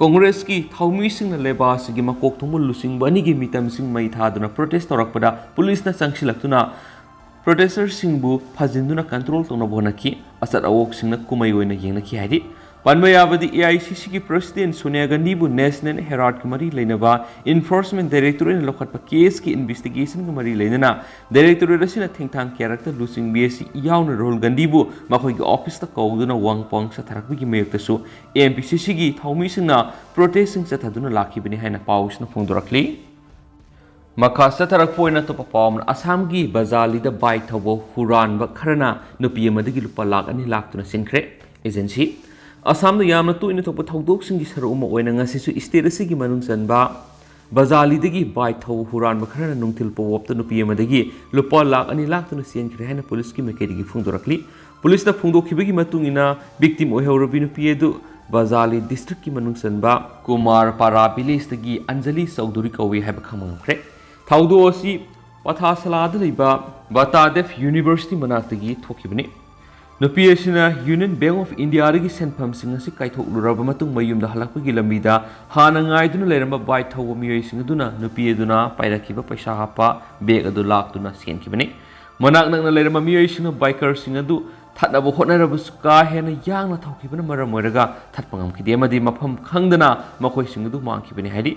ꯀꯣꯡꯒ꯭ꯔꯦꯁꯀꯤ ꯊꯧꯃꯤꯁꯤꯡꯅ ꯂꯩꯕꯥꯛ ꯑꯁꯤꯒꯤ ꯃꯀꯣꯛ ꯊꯣꯡꯕ ꯂꯨꯆꯤꯡꯕ ꯑꯅꯤꯒꯤ ꯃꯤꯇꯝꯁꯤꯡ ꯃꯩ ꯊꯥꯗꯨꯅ ꯄ꯭ꯔꯣꯇꯦꯁ ꯇꯧꯔꯛꯄꯗ ꯄꯨꯂꯤꯁꯅ ꯆꯪꯁꯤꯜꯂꯛꯇꯨꯅ ꯄ꯭ꯔꯣꯇꯦꯁꯇꯔꯁꯤꯡꯕꯨ ꯐꯥꯖꯤꯟꯗꯨꯅ ꯀꯟꯇ꯭ꯔꯣꯜ ꯇꯧꯅꯕ ꯍꯣꯠꯅꯈꯤ꯫ ꯑꯆꯠ ꯑꯋꯣꯛꯁꯤꯡꯅ ꯀꯨꯝꯍꯩ ꯑꯣꯏꯅ ꯌꯦꯡꯅꯈꯤ ꯍꯥꯏꯔꯤ꯫ ꯄꯟꯕ ꯌꯥꯕꯗꯤ, ꯑꯦ ꯑꯥꯏ ꯁꯤ ꯁꯤꯒꯤ ꯄ꯭ꯔꯁꯤꯗꯦꯟ ꯁꯣꯅꯤꯌꯥ ꯒꯥꯟꯙꯤꯕꯨ ꯅꯦꯁꯅꯦꯜ ꯍꯦꯔꯥꯜꯗꯀ ꯃꯔꯤ ꯂꯩꯅꯕ ꯏꯟꯐꯣꯔꯁꯃꯦꯟ ꯗꯥꯏꯔꯦꯛꯇꯣꯔꯦꯠꯅ ꯂꯧꯈꯠꯄ ꯀꯦꯁꯀꯤ ꯏꯟꯚꯦꯁꯇꯤꯒꯦꯁꯟꯒ ꯃꯔꯤ ꯂꯩꯅꯅ ꯗꯥꯏꯔꯦꯛꯇꯣꯔꯦꯠ ꯑꯁꯤꯅ ꯊꯦꯡꯊꯥꯡ ꯀꯌꯥꯔꯛꯇ ꯂꯨꯆꯤꯡꯕꯤ ꯑꯁꯤ ꯌꯥꯎꯅ ꯔꯥꯍꯨꯜ ꯒꯥꯟꯙꯤꯕꯨ ꯃꯈꯣꯏꯒꯤ ꯑꯣꯐꯤꯁꯇ ꯀꯧꯗꯨꯅ ꯋꯥꯍꯪ ꯄꯥꯎꯍꯪ ꯆꯠꯊꯔꯛꯄꯒꯤ ꯃꯥꯌꯣꯛꯇꯁꯨ ꯑꯦꯝ ꯄꯤ ꯁꯤ ꯁꯤꯒꯤ ꯊꯧꯃꯤꯁꯤꯡꯅ ꯄ꯭ꯔꯣꯇꯦꯁꯁꯤꯡ ꯆꯠꯊꯗꯨꯅ ꯂꯥꯛꯈꯤꯕꯅꯤ ꯍꯥꯏꯅ ꯄꯥꯎꯁꯤꯅ ꯐꯣꯡꯗꯣꯔꯛꯂꯤ꯫ ꯃꯈꯥ ꯆꯠꯊꯔꯛꯄ ꯑꯣꯏꯅ ꯑꯇꯣꯞꯄ ꯄꯥꯎ ꯑꯃꯅ, ꯑꯁꯥꯝꯒꯤ ꯕꯖꯥꯂꯤꯗ ꯕꯥꯏꯛ ꯊꯧꯕ ꯍꯨꯔꯥꯟꯕ ꯈꯔꯅ ꯅꯨꯄꯤ ꯑꯃꯗꯒꯤ ꯂꯨꯄꯥ ꯂꯥꯈ ꯑꯅꯤ ꯂꯥꯛꯇꯨꯅ ꯆꯦꯟꯈ꯭ꯔꯦ꯫ ꯑꯦꯖꯦꯟꯁꯤ꯫ ꯑꯁꯥꯝꯗ ꯌꯥꯝꯅ ꯇꯣꯏꯅ ꯊꯣꯛꯄ ꯊꯧꯗꯣꯛꯁꯤꯡꯒꯤ ꯁꯔꯨꯛ ꯑꯃ ꯑꯣꯏꯅ ꯉꯁꯤꯁꯨ ꯁ꯭ꯇꯦꯠ ꯑꯁꯤꯒꯤ ꯃꯅꯨꯡ ꯆꯟꯕ ꯕꯖꯥꯂꯤꯗꯒꯤ ꯕꯥꯏꯛ ꯊꯧꯕ ꯍꯨꯔꯥꯟꯕ ꯈꯔꯅ ꯅꯨꯡꯊꯤꯜ ꯄꯣꯋꯥꯞꯇ ꯅꯨꯄꯤ ꯑꯃꯗꯒꯤ ꯂꯨꯄꯥ ꯂꯥꯈ ꯑꯅꯤ ꯂꯥꯛꯇꯨꯅ ꯆꯦꯟꯈ꯭ꯔꯦ ꯍꯥꯏꯅ ꯄꯨꯂꯤꯁꯀꯤ ꯃꯥꯏꯀꯩꯗꯒꯤ ꯐꯣꯡꯗꯣꯔꯛꯂꯤ꯫ ꯄꯨꯂꯤꯁꯅ ꯐꯣꯡꯗꯣꯛꯈꯤꯕꯒꯤ ꯃꯇꯨꯡ ꯏꯟꯅ, ꯚꯤꯛꯇꯤꯝ ꯑꯣꯏꯍꯧꯔꯕꯤ ꯅꯨꯄꯤ ꯑꯗꯨ ꯕꯖꯥꯂꯤ ꯗꯤꯁꯇ꯭ꯔꯤꯛꯀꯤ ꯃꯅꯨꯡ ꯆꯟꯕ ꯀꯨꯃꯥꯔ ꯄꯥꯔꯥ ꯚꯤꯂꯦꯖꯇꯒꯤ ꯑꯟꯖꯂꯤ ꯆꯧꯙꯨꯔꯤ ꯀꯧꯏ ꯍꯥꯏꯕ ꯈꯪꯕ ꯉꯝꯈ꯭ꯔꯦ꯫ ꯊꯧꯗꯣꯛ ꯑꯁꯤ ꯄꯊꯥꯁꯂꯥꯗ ꯂꯩꯕ ꯕꯇꯥꯗꯦꯚ ꯌꯨꯅꯤꯚꯔꯁꯤꯇꯤ ꯃꯅꯥꯛꯇꯒꯤ ꯊꯣꯛꯈꯤꯕꯅꯤ꯫ ꯅꯨꯄꯤ ꯑꯁꯤꯅ ꯌꯨꯅꯤꯌꯟ ꯕꯦꯡꯛ ꯑꯣꯐ ꯏꯟꯗꯤꯌꯥꯗꯒꯤ ꯁꯦꯟꯐꯝꯁꯤꯡ ꯑꯁꯤ ꯀꯥꯏꯊꯣꯛꯂꯨꯔꯕ ꯃꯇꯨꯡ ꯃꯌꯨꯝꯗ ꯍꯜꯂꯛꯄꯒꯤ ꯂꯝꯕꯤꯗ ꯍꯥꯟꯅ ꯉꯥꯏꯗꯨꯅ ꯂꯩꯔꯝꯕ ꯕꯥꯏꯛ ꯊꯧꯕ ꯃꯤꯑꯣꯏꯁꯤꯡ ꯑꯗꯨꯅ ꯅꯨꯄꯤ ꯑꯗꯨꯅ ꯄꯥꯏꯔꯛꯈꯤꯕ ꯄꯩꯁꯥ ꯍꯥꯞꯄ ꯕꯦꯒ ꯑꯗꯨ ꯂꯥꯛꯇꯨꯅ ꯆꯦꯟꯈꯤꯕꯅꯤ꯫ ꯃꯅꯥꯛ ꯅꯛꯅ ꯂꯩꯔꯝꯕ ꯃꯤꯑꯣꯏꯁꯤꯡꯅ ꯕꯥꯏꯀꯔꯁꯤꯡ ꯑꯗꯨ ꯊꯠꯅꯕ ꯍꯣꯠꯅꯔꯕꯁꯨ ꯀꯥ ꯍꯦꯟꯅ ꯌꯥꯡꯅ ꯊꯧꯈꯤꯕꯅ ꯃꯔꯝ ꯑꯣꯏꯔꯒ ꯊꯠꯄ ꯉꯝꯈꯤꯗꯦ ꯑꯃꯗꯤ ꯃꯐꯝ ꯈꯪꯗꯅ ꯃꯈꯣꯏꯁꯤꯡ ꯑꯗꯨ ꯃꯥꯡꯈꯤꯕꯅꯤ ꯍꯥꯏꯔꯤ꯫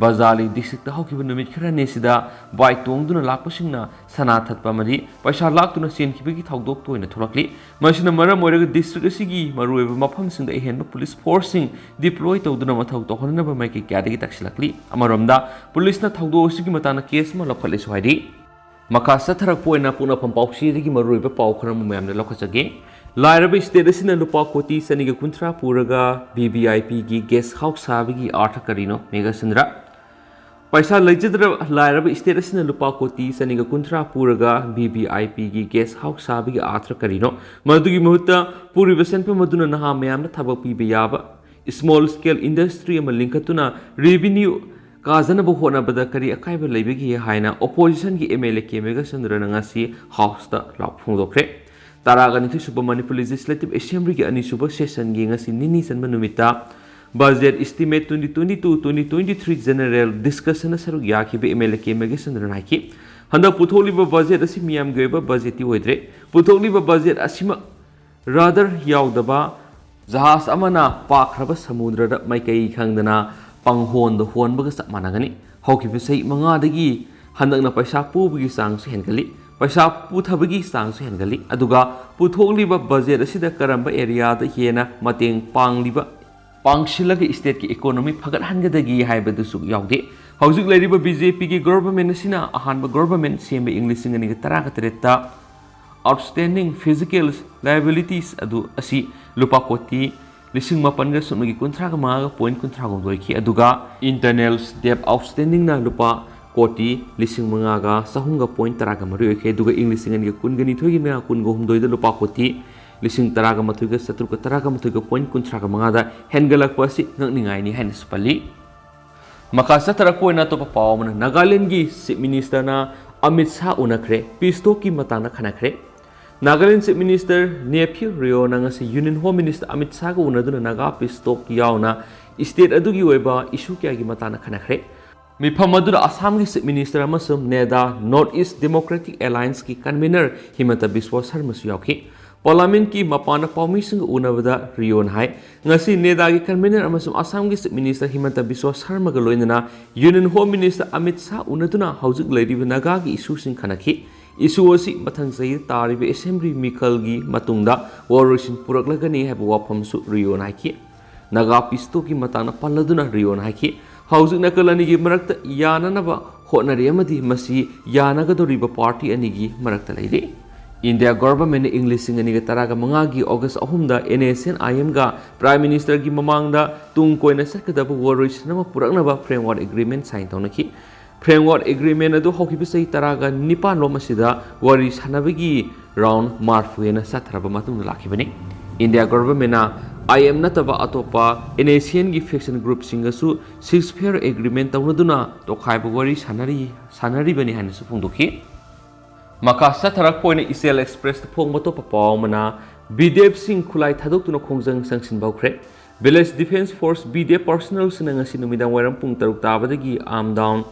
ꯕꯖꯥꯂꯤ ꯗꯤꯁꯇ꯭ꯔꯤꯛꯇ ꯍꯧꯈꯤꯕ ꯅꯨꯃꯤꯠ ꯈꯔꯅꯤ ꯑꯁꯤꯗ ꯕꯥꯏꯛ ꯇꯣꯡꯗꯨꯅ ꯂꯥꯛꯄꯁꯤꯡꯅ ꯁꯅꯥ ꯊꯠꯄ ꯑꯃꯗꯤ ꯄꯩꯁꯥ ꯂꯥꯛꯇꯨꯅ ꯆꯦꯟꯈꯤꯕꯒꯤ ꯊꯧꯗꯣꯛ ꯇꯣꯏꯅ ꯊꯣꯛꯂꯛꯂꯤ꯫ ꯃꯁꯤꯅ ꯃꯔꯝ ꯑꯣꯏꯔꯒ ꯗꯤꯁꯇ꯭ꯔꯤꯛ ꯑꯁꯤꯒꯤ ꯃꯔꯨꯑꯣꯏꯕ ꯃꯐꯝꯁꯤꯡꯗ ꯑꯍꯦꯟꯕ ꯄꯨꯂꯤꯁ ꯐꯣꯔꯁꯁꯤꯡ ꯗꯤꯄ꯭ꯂꯣꯏ ꯇꯧꯗꯨꯅ ꯃꯊꯧ ꯇꯧꯍꯟꯅꯕ ꯃꯥꯏꯀꯩ ꯀꯌꯥꯗꯒꯤ ꯇꯛꯁꯤꯜꯂꯛꯂꯤ꯫ ꯑꯃꯔꯣꯝꯗ, ꯄꯨꯂꯤꯁꯅ ꯊꯧꯗꯣꯛ ꯑꯁꯤꯒꯤ ꯃꯇꯥꯡꯗ ꯀꯦꯁ ꯑꯃ ꯂꯧꯈꯠꯂꯦꯁꯨ ꯍꯥꯏꯔꯤ꯫ ꯃꯈꯥ ꯆꯠꯊꯔꯛꯄ ꯑꯣꯏꯅ ꯄꯣꯛꯅꯐꯝ ꯄꯥꯎꯆꯦꯗꯒꯤ ꯃꯔꯨꯑꯣꯏꯕ ꯄꯥꯎ ꯈꯔ ꯑꯃ ꯃꯌꯥꯝꯗ ꯂꯧꯈꯠꯆꯒꯦ꯫ ꯂꯥꯏꯔꯕ ꯁ꯭ꯇꯦꯠ ꯑꯁꯤꯅ ꯂꯨꯄꯥ ꯀꯣꯇꯤ ꯆꯅꯤꯒ ꯀꯨꯟꯊ꯭ꯔꯥ ꯄꯨꯔꯒ ꯚꯤ ꯚꯤ ꯑꯥꯏ ꯄꯤꯒꯤ ꯒꯦꯁ ꯍꯥꯎꯁ ꯁꯥꯕꯒꯤ ꯑꯥꯔꯊ ꯀꯔꯤꯅꯣ? ꯃꯦꯘꯆꯟꯗ꯭ꯔ꯫ ꯄꯩꯁꯥ ꯂꯩꯖꯗ꯭ꯔꯕ ꯂꯥꯏꯔꯕ ꯁ꯭ꯇꯦꯠ ꯑꯁꯤꯅ ꯂꯨꯄꯥ ꯀꯣꯇꯤ ꯆꯅꯤꯒ ꯀꯨꯟꯊ꯭ꯔꯥ ꯄꯨꯔꯒ ꯚꯤ ꯚꯤ ꯑꯥꯏ ꯄꯤꯒꯤ ꯒꯦꯁ ꯍꯥꯎꯁ ꯁꯥꯕꯒꯤ ꯑꯥꯔꯊ ꯀꯔꯤꯅꯣ? ꯃꯗꯨꯒꯤ ꯃꯍꯨꯠꯇ ꯄꯨꯔꯤꯕ ꯁꯦꯟꯐꯝ ꯑꯗꯨꯅ ꯅꯍꯥ ꯃꯌꯥꯝꯗ ꯊꯕꯛ ꯄꯤꯕ ꯌꯥꯕ small scale industry ꯑꯃ ꯂꯤꯡꯈꯠꯇꯨꯅ revenue ꯀꯥꯖꯅꯕ ꯍꯣꯠꯅꯕꯗ ꯀꯔꯤ ꯑꯀꯥꯏꯕ ꯂꯩꯕꯒꯦ ꯍꯥꯏꯅ oppositionꯒꯤ M L A K ꯃꯦꯘꯆꯟꯗ꯭ꯔꯅ ꯉꯁꯤ Houseꯇ ꯂꯥꯎ ꯐꯣꯡꯗꯣꯛꯈ꯭ꯔꯦ꯫ ꯇꯔꯥꯒ ꯅꯤꯊꯣꯏ ꯁꯨꯕ ꯃꯅꯤꯄꯨꯔ Legislative Assemblyꯒꯤ ꯑꯅꯤꯁꯨꯕ sessionꯒꯤ ꯉꯁꯤ ꯅꯤꯅꯤ ꯆꯟꯕ ꯅꯨꯃꯤꯠꯇ Budget Estimate twenty twenty-two twenty twenty-three General Discussionꯗ ꯁꯔꯨꯛ ꯌꯥꯈꯤꯕ M L A K ꯃꯦꯘꯆꯟꯗ꯭ꯔꯅ ꯍꯥꯏꯈꯤ, ꯍꯟꯗꯛ ꯄꯨꯊꯣꯛꯂꯤꯕ budget ꯑꯁꯤ ꯃꯤꯌꯥꯝꯒꯤ ꯑꯣꯏꯕ budgetꯇꯤ ꯑꯣꯏꯗ꯭ꯔꯦ꯫ ꯄꯨꯊꯣꯛꯂꯤꯕ budget ꯑꯁꯤꯃꯛ rudder ꯌꯥꯎꯗꯕ ꯖꯍꯥꯖ ꯑꯃꯅ ꯄꯥꯛꯈ꯭ꯔꯕ ꯁꯃꯨꯗ꯭ꯔꯗ ꯃꯥꯏꯀꯩ ꯈꯪꯗꯅ ꯄꯪꯍꯣꯟꯗ ꯍꯣꯟꯕꯒ ꯆꯞ ꯃꯥꯟꯅꯒꯅꯤ꯫ ꯍꯧꯈꯤꯕ ꯆꯍꯤ ꯃꯉꯥꯗꯒꯤ ꯍꯟꯗꯛꯅ ꯄꯩꯁꯥ ꯄꯨꯕꯒꯤ ꯆꯥꯡꯁꯨ ꯍꯦꯟꯒꯠꯂꯤ, ꯄꯩꯁꯥ ꯄꯨꯊꯕꯒꯤ ꯆꯥꯡꯁꯨ ꯍꯦꯟꯒꯠꯂꯤ, ꯑꯗꯨꯒ ꯄꯨꯊꯣꯛꯂꯤꯕ budget ꯑꯁꯤꯗ ꯀꯔꯝꯕ areaꯗ ꯍꯦꯟꯅ ꯃꯇꯦꯡ ꯄꯥꯡꯂꯤꯕ, ꯄꯥꯡꯁꯤꯜꯂꯒ stateꯀꯤ economy ꯐꯒꯠꯍꯟꯒꯗꯒꯦ ꯍꯥꯏꯕꯗꯨꯁꯨ ꯌꯥꯎꯗꯦ꯫ ꯍꯧꯖꯤꯛ ꯂꯩꯔꯤꯕ BJPꯒꯤ government ꯑꯁꯤꯅ ꯑꯍꯥꯟꯕ government ꯁꯦꯝꯕ ꯏꯪ ꯂꯤꯁꯤꯡ ꯑꯅꯤꯒ ꯇꯔꯥꯒ ꯇꯔꯦꯠꯇ outstanding fiscal liabilities ꯑꯗꯨ ꯑꯁꯤ ꯂꯨꯄꯥ ꯀꯣꯇꯤ ꯂꯤꯁꯤꯡ ꯃꯥꯄꯟꯒ ꯁꯨꯞꯅꯒꯤ ꯀꯨꯟꯊ꯭ꯔꯥꯒ ꯃꯉꯥꯒ point ꯀꯨꯟꯊ꯭ꯔꯥꯍꯨꯝꯗꯣꯏ ꯑꯣꯏꯈꯤ, ꯑꯗꯨꯒ internal debt outstandingꯅ ꯂꯨꯄꯥ ꯀꯣꯇꯤ ꯂꯤꯁꯤꯡ ꯃꯉꯥꯒ ꯆꯍꯨꯝꯒ point ꯇꯔꯥꯒ ꯃꯔꯤ ꯑꯣꯏꯈꯤ, ꯑꯗꯨꯒ ꯏꯪ ꯂꯤꯁꯤꯡ ꯑꯅꯤꯒ ꯀꯨꯟꯒ ꯅꯤꯊꯣꯏꯒꯤꯅ ꯀꯨꯟꯒ ꯍꯨꯝꯗꯣꯏꯗ ꯂꯨꯄꯥ ꯀꯣꯇꯤ ꯂꯤꯁꯤꯡ ꯇꯔꯥꯒ ꯃꯥꯊꯣꯏꯒ ꯆꯥꯇ꯭ꯔꯨꯛꯀ ꯇꯔꯥꯒ ꯃꯥꯊꯣꯏꯒ point ꯀꯨꯟꯊ꯭ꯔꯥꯒ ꯃꯉꯥꯗ ꯍꯦꯟꯒꯠꯂꯛꯄ ꯑꯁꯤ ꯉꯛꯅꯤꯡꯉꯥꯏꯅꯤ ꯍꯥꯏꯅꯁꯨ ꯄꯜꯂꯤ꯫ ꯃꯈꯥ ꯆꯠꯊꯔꯛꯄ ꯑꯣꯏꯅ ꯑꯇꯣꯞꯄ ꯄꯥꯎ ꯑꯃꯅ, ꯅꯥꯒꯥꯂꯦꯟꯗꯒꯤ Chief Ministerꯅ ꯑꯃꯤꯠ ꯁꯥꯍ ꯎꯅꯈ꯭ꯔꯦ, peace talkꯀꯤ ꯃꯇꯥꯡꯗ ꯈꯟꯅꯈ꯭ꯔꯦ꯫ ꯅꯥꯒꯥꯂꯦꯟ Chief Minister Neiphiu Rioꯅ ꯉꯁꯤ Union Home Minister Amit ꯁꯥꯍꯒ ꯎꯅꯗꯨꯅ Naga peace talk ꯌꯥꯎꯅ state ꯑꯗꯨꯒꯤ ꯑꯣꯏꯕ issue ꯀꯌꯥꯒꯤ ꯃꯇꯥꯡꯗ ꯈꯟꯅꯈ꯭ꯔꯦ꯫ ꯃꯤꯐꯝ ꯑꯗꯨꯗ ꯑꯁꯥꯝꯒꯤ Chief Minister ꯑꯃꯁꯨꯡ NEDA, North East Democratic Allianceꯀꯤ convener ꯍꯤꯃꯟꯇ Visva ꯁꯔꯃꯁꯨ ꯌꯥꯎꯈꯤ꯫ Parliamentꯀꯤ ꯃꯄꯥꯟꯗ ꯄꯥꯎꯃꯤꯁꯤꯡꯒ ꯎꯅꯕꯗ ꯔꯤꯑꯣꯅ ꯍꯥꯏ, ꯉꯁꯤ NEDAꯒꯤ convener ꯑꯃꯁꯨꯡ ꯑꯁꯥꯝꯒꯤ Chief Minister ꯍꯤꯃꯟꯇ ꯕꯤꯁ꯭ꯋ ꯁꯔꯃꯒ ꯂꯣꯏꯅꯅ Union Home Minister Amit Shah ꯎꯅꯗꯨꯅ ꯍꯧꯖꯤꯛ ꯂꯩꯔꯤꯕ ꯅꯥꯒꯥꯒꯤ issueꯁꯤꯡ ꯈꯟꯅꯈꯤ꯫ Issue ꯑꯁꯤ ꯃꯊꯪ ꯆꯍꯤꯗ ꯇꯥꯔꯤꯕ Assembly ꯃꯤꯈꯜꯒꯤ ꯃꯇꯨꯡꯗ ꯋꯥꯔꯣꯏꯁꯤꯟ ꯄꯨꯔꯛꯂꯒꯅꯤ ꯍꯥꯏꯕ ꯋꯥꯐꯝꯁꯨ ꯔꯤꯑꯣꯅ ꯍꯥꯏꯈꯤ꯫ ꯅꯥꯒꯥ peace talkꯀꯤ ꯃꯇꯥꯡꯗ ꯄꯜꯂꯗꯨꯅ ꯔꯤꯑꯣꯅ ꯍꯥꯏꯈꯤ, ꯍꯧꯖꯤꯛ ꯅꯥꯀꯜ ꯑꯅꯤꯒꯤ ꯃꯔꯛꯇ ꯌꯥꯅꯅꯕ ꯍꯣꯠꯅꯔꯤ ꯑꯃꯗꯤ ꯃꯁꯤ ꯌꯥꯅꯒꯗꯧꯔꯤꯕ party ꯑꯅꯤꯒꯤ ꯃꯔꯛꯇ ꯂꯩꯔꯤ꯫ India governmentꯅ ꯏꯪ ꯂꯤꯁꯤꯡ ꯑꯅꯤꯒ ꯇꯔꯥꯒ ꯃꯉꯥꯒꯤ August ꯑꯍꯨꯝꯗ NSCN-IMꯒ Prime Ministerꯒꯤ ꯃꯃꯥꯡꯗ ꯇꯨꯡ ꯀꯣꯏꯅ ꯆꯠꯀꯗꯕ ꯋꯥꯔꯣꯏꯁꯤꯟ ꯑꯃ ꯄꯨꯔꯛꯅꯕ framework agreement sign ꯇꯧꯅꯈꯤ꯫ Framework agreement ꯑꯗꯨ ꯍꯧꯈꯤꯕ ꯆꯍꯤ ꯇꯔꯥꯒ ꯅꯤꯄꯥꯟ ꯂꯣꯝ ꯑꯁꯤꯗ ꯋꯥꯔꯤ ꯁꯥꯟꯅꯕꯒꯤ round ꯃꯔꯐꯨ ꯍꯦꯟꯅ ꯆꯠꯊꯔꯕ ꯃꯇꯨꯡꯗ ꯂꯥꯛꯈꯤꯕꯅꯤ꯫ India governmentꯅ ꯑꯥꯏ ꯑꯦꯝ ꯅꯠꯇꯕ ꯑꯇꯣꯞꯄ ꯑꯦꯟ ꯑꯦꯁ ꯁꯤ ꯑꯦꯟꯒꯤ ꯐꯦꯛꯁꯟ ꯒ꯭ꯔꯨꯞꯁꯤꯡꯒꯁꯨ ꯁꯤꯁ ꯐꯦꯌꯔ ꯑꯦꯒ꯭ꯔꯤꯃꯦꯟ ꯇꯧꯅꯗꯨꯅ ꯇꯣꯈꯥꯏꯕ ꯋꯥꯔꯤ ꯁꯥꯟꯅꯔꯤ ꯁꯥꯟꯅꯔꯤꯕꯅꯤ ꯍꯥꯏꯅꯁꯨ ꯐꯣꯡꯗꯣꯛꯈꯤ꯫ ꯃꯈꯥ ꯆꯠꯊꯔꯛꯄ ꯑꯣꯏꯅ ꯏꯆꯦꯜ ꯑꯦꯛꯁꯄ꯭ꯔꯦꯁꯇ ꯐꯣꯡꯕ ꯑꯇꯣꯞꯄ ꯄꯥꯎ ꯑꯃꯅ, ꯕꯤ ꯗꯤ ꯑꯦꯐꯁꯤꯡ ꯈꯨꯠꯂꯥꯏ ꯊꯥꯗꯣꯛꯇꯨꯅ ꯈꯣꯡꯖꯪ ꯆꯪꯁꯤꯟꯕ ꯍꯧꯈ꯭ꯔꯦ꯫ Village defence force, B D F ꯄꯥꯔꯁꯣꯅꯦꯜꯁꯤꯡꯅ ꯉꯁꯤ ꯅꯨꯃꯤꯗꯥꯡ ꯋꯥꯏꯔꯝ ꯄꯨꯡ ꯇꯔꯨꯛ ꯇꯥꯕꯗꯒꯤ ꯑꯥꯔꯝ ꯗꯥꯎꯟ,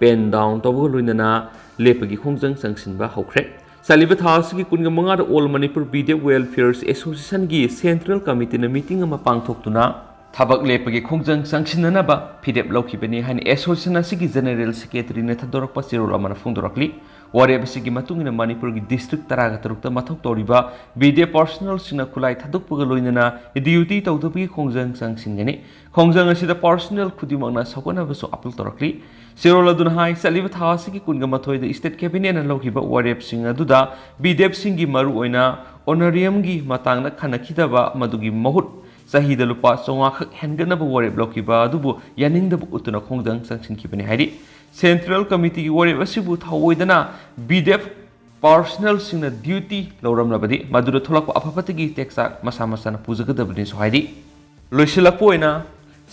ꯄꯦꯟ ꯗꯥꯎꯟ ꯇꯧꯕꯒ ꯂꯣꯏꯅꯅ ꯂꯦꯞꯄꯒꯤ ꯈꯣꯡꯖꯪ ꯆꯪꯁꯤꯟꯕ ꯍꯧꯈ꯭ꯔꯦ꯫ ꯆꯠꯂꯤꯕ ꯊꯥ ꯑꯁꯤꯒꯤ ꯀꯨꯟꯒ ꯃꯉꯥꯗ all Manipur B D F welfares ꯑꯦꯁꯣꯁꯤꯌꯦꯁꯟꯒꯤ ꯁꯦꯟꯇ꯭ꯔꯦꯜ ꯀꯃꯤꯇꯤꯅ ꯃꯤꯇꯤꯡ ꯑꯃ ꯄꯥꯡꯊꯣꯛꯇꯨꯅ ꯊꯕꯛ ꯂꯦꯞꯄꯒꯤ ꯈꯣꯡꯖꯪ ꯆꯪꯁꯤꯟꯅꯅꯕ ꯐꯤꯔꯦꯞ ꯂꯧꯈꯤꯕꯅꯤ ꯍꯥꯏꯅ ꯑꯦꯁꯣꯁꯤꯌꯦꯁꯟ ꯑꯁꯤꯒꯤ ꯖꯦꯅꯦꯔꯦꯜ ꯁꯦꯀ꯭ꯔꯦꯇꯔꯤꯅ ꯊꯥꯗꯣꯔꯛꯄ ꯆꯦꯔꯣꯜ ꯑꯃꯅ ꯐꯣꯡꯗꯣꯔꯛꯂꯤ꯫ ꯋꯥꯔꯦꯞ ꯑꯁꯤꯒꯤ ꯃꯇꯨꯡ ꯏꯟꯅ ꯃꯅꯤꯄꯨꯔꯒꯤ ꯗꯤꯁꯇ꯭ꯔꯤꯛ ꯇꯔꯥꯒ ꯇꯔꯨꯛꯇ ꯃꯊꯧ ꯇꯧꯔꯤꯕ ꯕꯤ ꯗꯤ ꯑꯦꯐ ꯄꯥꯔꯁꯣꯅꯦꯜꯁꯤꯡꯅ ꯈꯨꯠꯂꯥꯏ ꯊꯥꯗꯣꯛꯄꯒ ꯂꯣꯏꯅꯅ ꯗ꯭ꯌꯨꯇꯤ ꯇꯧꯗꯕꯒꯤ ꯈꯣꯡꯖꯪ ꯆꯪꯁꯤꯟꯒꯅꯤ꯫ ꯈꯣꯡꯖꯪ ꯑꯁꯤꯗ ꯄꯥꯔꯁꯣꯅꯦꯜ ꯈꯨꯗꯤꯡꯃꯛꯅ ꯁꯧꯒꯠꯅꯕꯁꯨ ꯑꯄꯤꯜ ꯇꯧꯔꯛꯂꯤ꯫ ꯆꯦꯔꯣꯜ ꯑꯗꯨꯅ ꯍꯥꯏ, ꯆꯠꯂꯤꯕ ꯊꯥ ꯑꯁꯤꯒꯤ ꯀꯨꯟꯒ ꯃꯥꯊꯣꯏꯗ ꯏꯁꯇꯦꯠ ꯀꯦꯕꯤꯅꯦꯠꯅ ꯂꯧꯈꯤꯕ ꯋꯥꯔꯦꯞꯁꯤꯡ ꯑꯗꯨꯗ ꯕꯤ ꯗꯤ ꯑꯦꯐꯁꯤꯡꯒꯤ ꯃꯔꯨꯑꯣꯏꯅ ꯑꯣꯅꯔꯤꯌꯝꯒꯤ ꯃꯇꯥꯡꯗ ꯈꯟꯅꯈꯤꯗꯕ ꯃꯗꯨꯒꯤ ꯃꯍꯨꯠ ꯆꯍꯤꯗ ꯂꯨꯄꯥ ꯆꯥꯝꯃꯉꯥ ꯈꯛ ꯍꯦꯟꯒꯠꯅꯕ ꯋꯥꯔꯦꯞ ꯂꯧꯈꯤꯕ ꯑꯗꯨꯕꯨ ꯌꯥꯅꯤꯡꯗꯕ ꯎꯠꯇꯨꯅ ꯈꯣꯡꯖꯪ ꯆꯪꯁꯤꯟꯈꯤꯕꯅꯤ ꯍꯥꯏꯔꯤ꯫ ꯁꯦꯟꯇ꯭ꯔꯦꯜ ꯀꯃꯤꯇꯤꯒꯤ ꯋꯥꯔꯦꯞ ꯑꯁꯤꯕꯨ ꯊꯑꯣꯏꯗꯅ ꯕꯤ ꯗꯤ ꯑꯦꯐ ꯄꯥꯔꯁꯣꯅꯦꯜꯁꯤꯡꯅ ꯗ꯭ꯌꯨꯇꯤ ꯂꯧꯔꯝꯂꯕꯗꯤ ꯃꯗꯨꯗ ꯊꯣꯛꯂꯛꯄ ꯑꯐ ꯐꯠꯇꯒꯤ ꯇꯦꯛꯆꯥꯛ ꯃꯁꯥ ꯃꯁꯥꯅ ꯄꯨꯖꯒꯗꯕꯅꯤꯁꯨ ꯍꯥꯏꯔꯤ꯫ ꯂꯣꯏꯁꯤꯜꯂꯛꯄ ꯑꯣꯏꯅ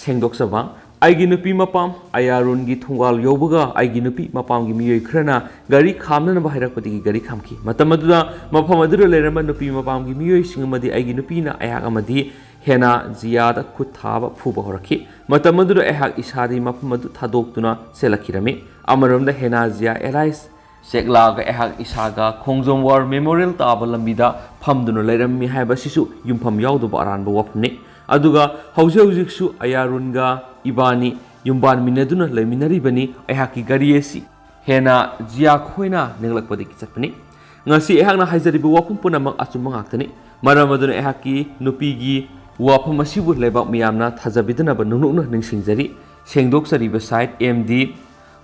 ꯁꯦꯡꯗꯣꯛꯆꯕ, ꯑꯩꯒꯤ ꯅꯨꯄꯤ ꯃꯄꯥꯝ ꯑꯌꯥꯔꯨꯟꯒꯤ ꯊꯣꯡꯒꯥꯜ ꯌꯧꯕꯒ ꯑꯩꯒꯤ ꯅꯨꯄꯤ ꯃꯄꯥꯝꯒꯤ ꯃꯤꯑꯣꯏ ꯈꯔꯅ ꯒꯥꯔꯤ ꯈꯥꯝꯅꯅꯕ ꯍꯥꯏꯔꯛꯄꯗꯒꯤ ꯒꯥꯔꯤ ꯈꯥꯝꯈꯤ꯫ ꯃꯇꯝ ꯑꯗꯨꯗ ꯃꯐꯝ ꯑꯗꯨꯗ ꯂꯩꯔꯝꯕ ꯅꯨꯄꯤ ꯃꯄꯥꯝꯒꯤ ꯃꯤꯑꯣꯏꯁꯤꯡ ꯑꯃꯗꯤ ꯑꯩꯒꯤ ꯅꯨꯄꯤꯅ ꯑꯩꯍꯥꯛ ꯑꯃꯗꯤ ꯍꯦꯅꯥ ꯖꯤꯌꯥꯗ ꯈꯨꯠ ꯊꯥꯕ ꯐꯨꯕ ꯍꯧꯔꯛꯈꯤ꯫ ꯃꯇꯝ ꯑꯗꯨꯗ ꯑꯩꯍꯥꯛ ꯏꯁꯥꯗꯤ ꯃꯐꯝ ꯑꯗꯨ ꯊꯥꯗꯣꯛꯇꯨꯅ ꯆꯦꯜꯂꯛꯈꯤꯔꯝꯃꯤ꯫ ꯑꯃꯔꯣꯝꯗ ꯍꯦꯅꯥ ꯖꯤꯌꯥ ꯑꯦꯂꯥꯏꯁ ꯆꯦꯛꯂꯥꯒ ꯑꯩꯍꯥꯛ ꯏꯁꯥꯒ ꯈꯣꯡꯖꯣꯝ ꯋꯥꯔ ꯃꯦꯃꯣꯔꯤꯌꯦꯜ ꯇꯥꯕ ꯂꯝꯕꯤꯗ ꯐꯝꯗꯨꯅ ꯂꯩꯔꯝꯃꯤ ꯍꯥꯏꯕ ꯑꯁꯤꯁꯨ ꯌꯨꯝꯐꯝ ꯌꯥꯎꯗꯕ ꯑꯔꯥꯟꯕ ꯋꯥꯐꯝꯅꯤ꯫ ꯑꯗꯨꯒ ꯍꯧꯖꯤꯛ ꯍꯧꯖꯤꯛꯁꯨ ꯑꯌꯥꯔꯨꯟꯒ ꯏꯕꯥꯅꯤ ꯌꯨꯝꯕꯥꯟꯃꯤꯟꯅꯗꯨꯅ ꯂꯩꯃꯤꯟꯅꯔꯤꯕꯅꯤ꯫ ꯑꯩꯍꯥꯛꯀꯤ ꯒꯥꯔꯤ ꯑꯁꯤ ꯍꯦꯅꯥ ꯖꯤꯌꯥ ꯈꯣꯏꯅ ꯅꯦꯛꯂꯛꯄꯗꯒꯤ ꯆꯠꯄꯅꯤ꯫ ꯉꯁꯤ ꯑꯩꯍꯥꯛꯅ ꯍꯥꯏꯖꯔꯤꯕ ꯋꯥꯐꯝ ꯄꯨꯝꯅꯃꯛ ꯑꯆꯨꯝꯕ ꯉꯥꯛꯇꯅꯤ꯫ ꯃꯔꯝ ꯑꯗꯨꯅ ꯑꯩꯍꯥꯛꯀꯤ ꯅꯨꯄꯤꯒꯤ ꯋꯥꯐꯝ ꯑꯁꯤꯕꯨ ꯂꯩꯕꯥꯛ ꯃꯤꯌꯥꯝꯅ ꯊꯥꯖꯕꯤꯗꯅꯕ ꯅꯣꯛꯅꯣꯛꯅ ꯅꯤꯡꯁꯤꯡꯖꯔꯤ꯫ ꯁꯦꯡꯗꯣꯛꯆꯔꯤꯕ Syed M D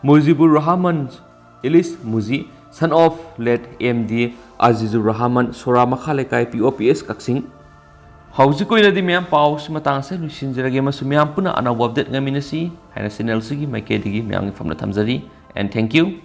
Mujibur Rahman, alias Muji, son of late M D Azizur Rahman, Sora ꯃꯈꯥ ꯂꯩꯀꯥꯏ, ꯄꯤ ꯑꯣ ꯄꯤ ꯑꯦꯁ ꯀꯛꯆꯤꯡ꯫ ꯍꯧꯖꯤꯛ ꯑꯣꯏꯅꯗꯤ ꯃꯌꯥꯝ ꯄꯥꯎꯁꯤ ꯃꯇꯥꯡ ꯑꯁꯤꯗ ꯂꯣꯏꯁꯤꯟꯖꯔꯒꯦ ꯑꯃꯁꯨꯡ ꯃꯌꯥꯝ ꯄꯨꯟꯅ ꯑꯅꯧꯕ ꯑꯞꯗꯦꯠ ꯉꯥꯏꯃꯤꯟꯅꯁꯤ ꯍꯥꯏꯅ ꯆꯦꯅꯦꯜꯁꯤꯒꯤ ꯃꯥꯏꯀꯩꯗꯒꯤ ꯃꯌꯥꯝꯒꯤ ꯐꯝꯅ ꯊꯝꯖꯔꯤ꯫ And thank you.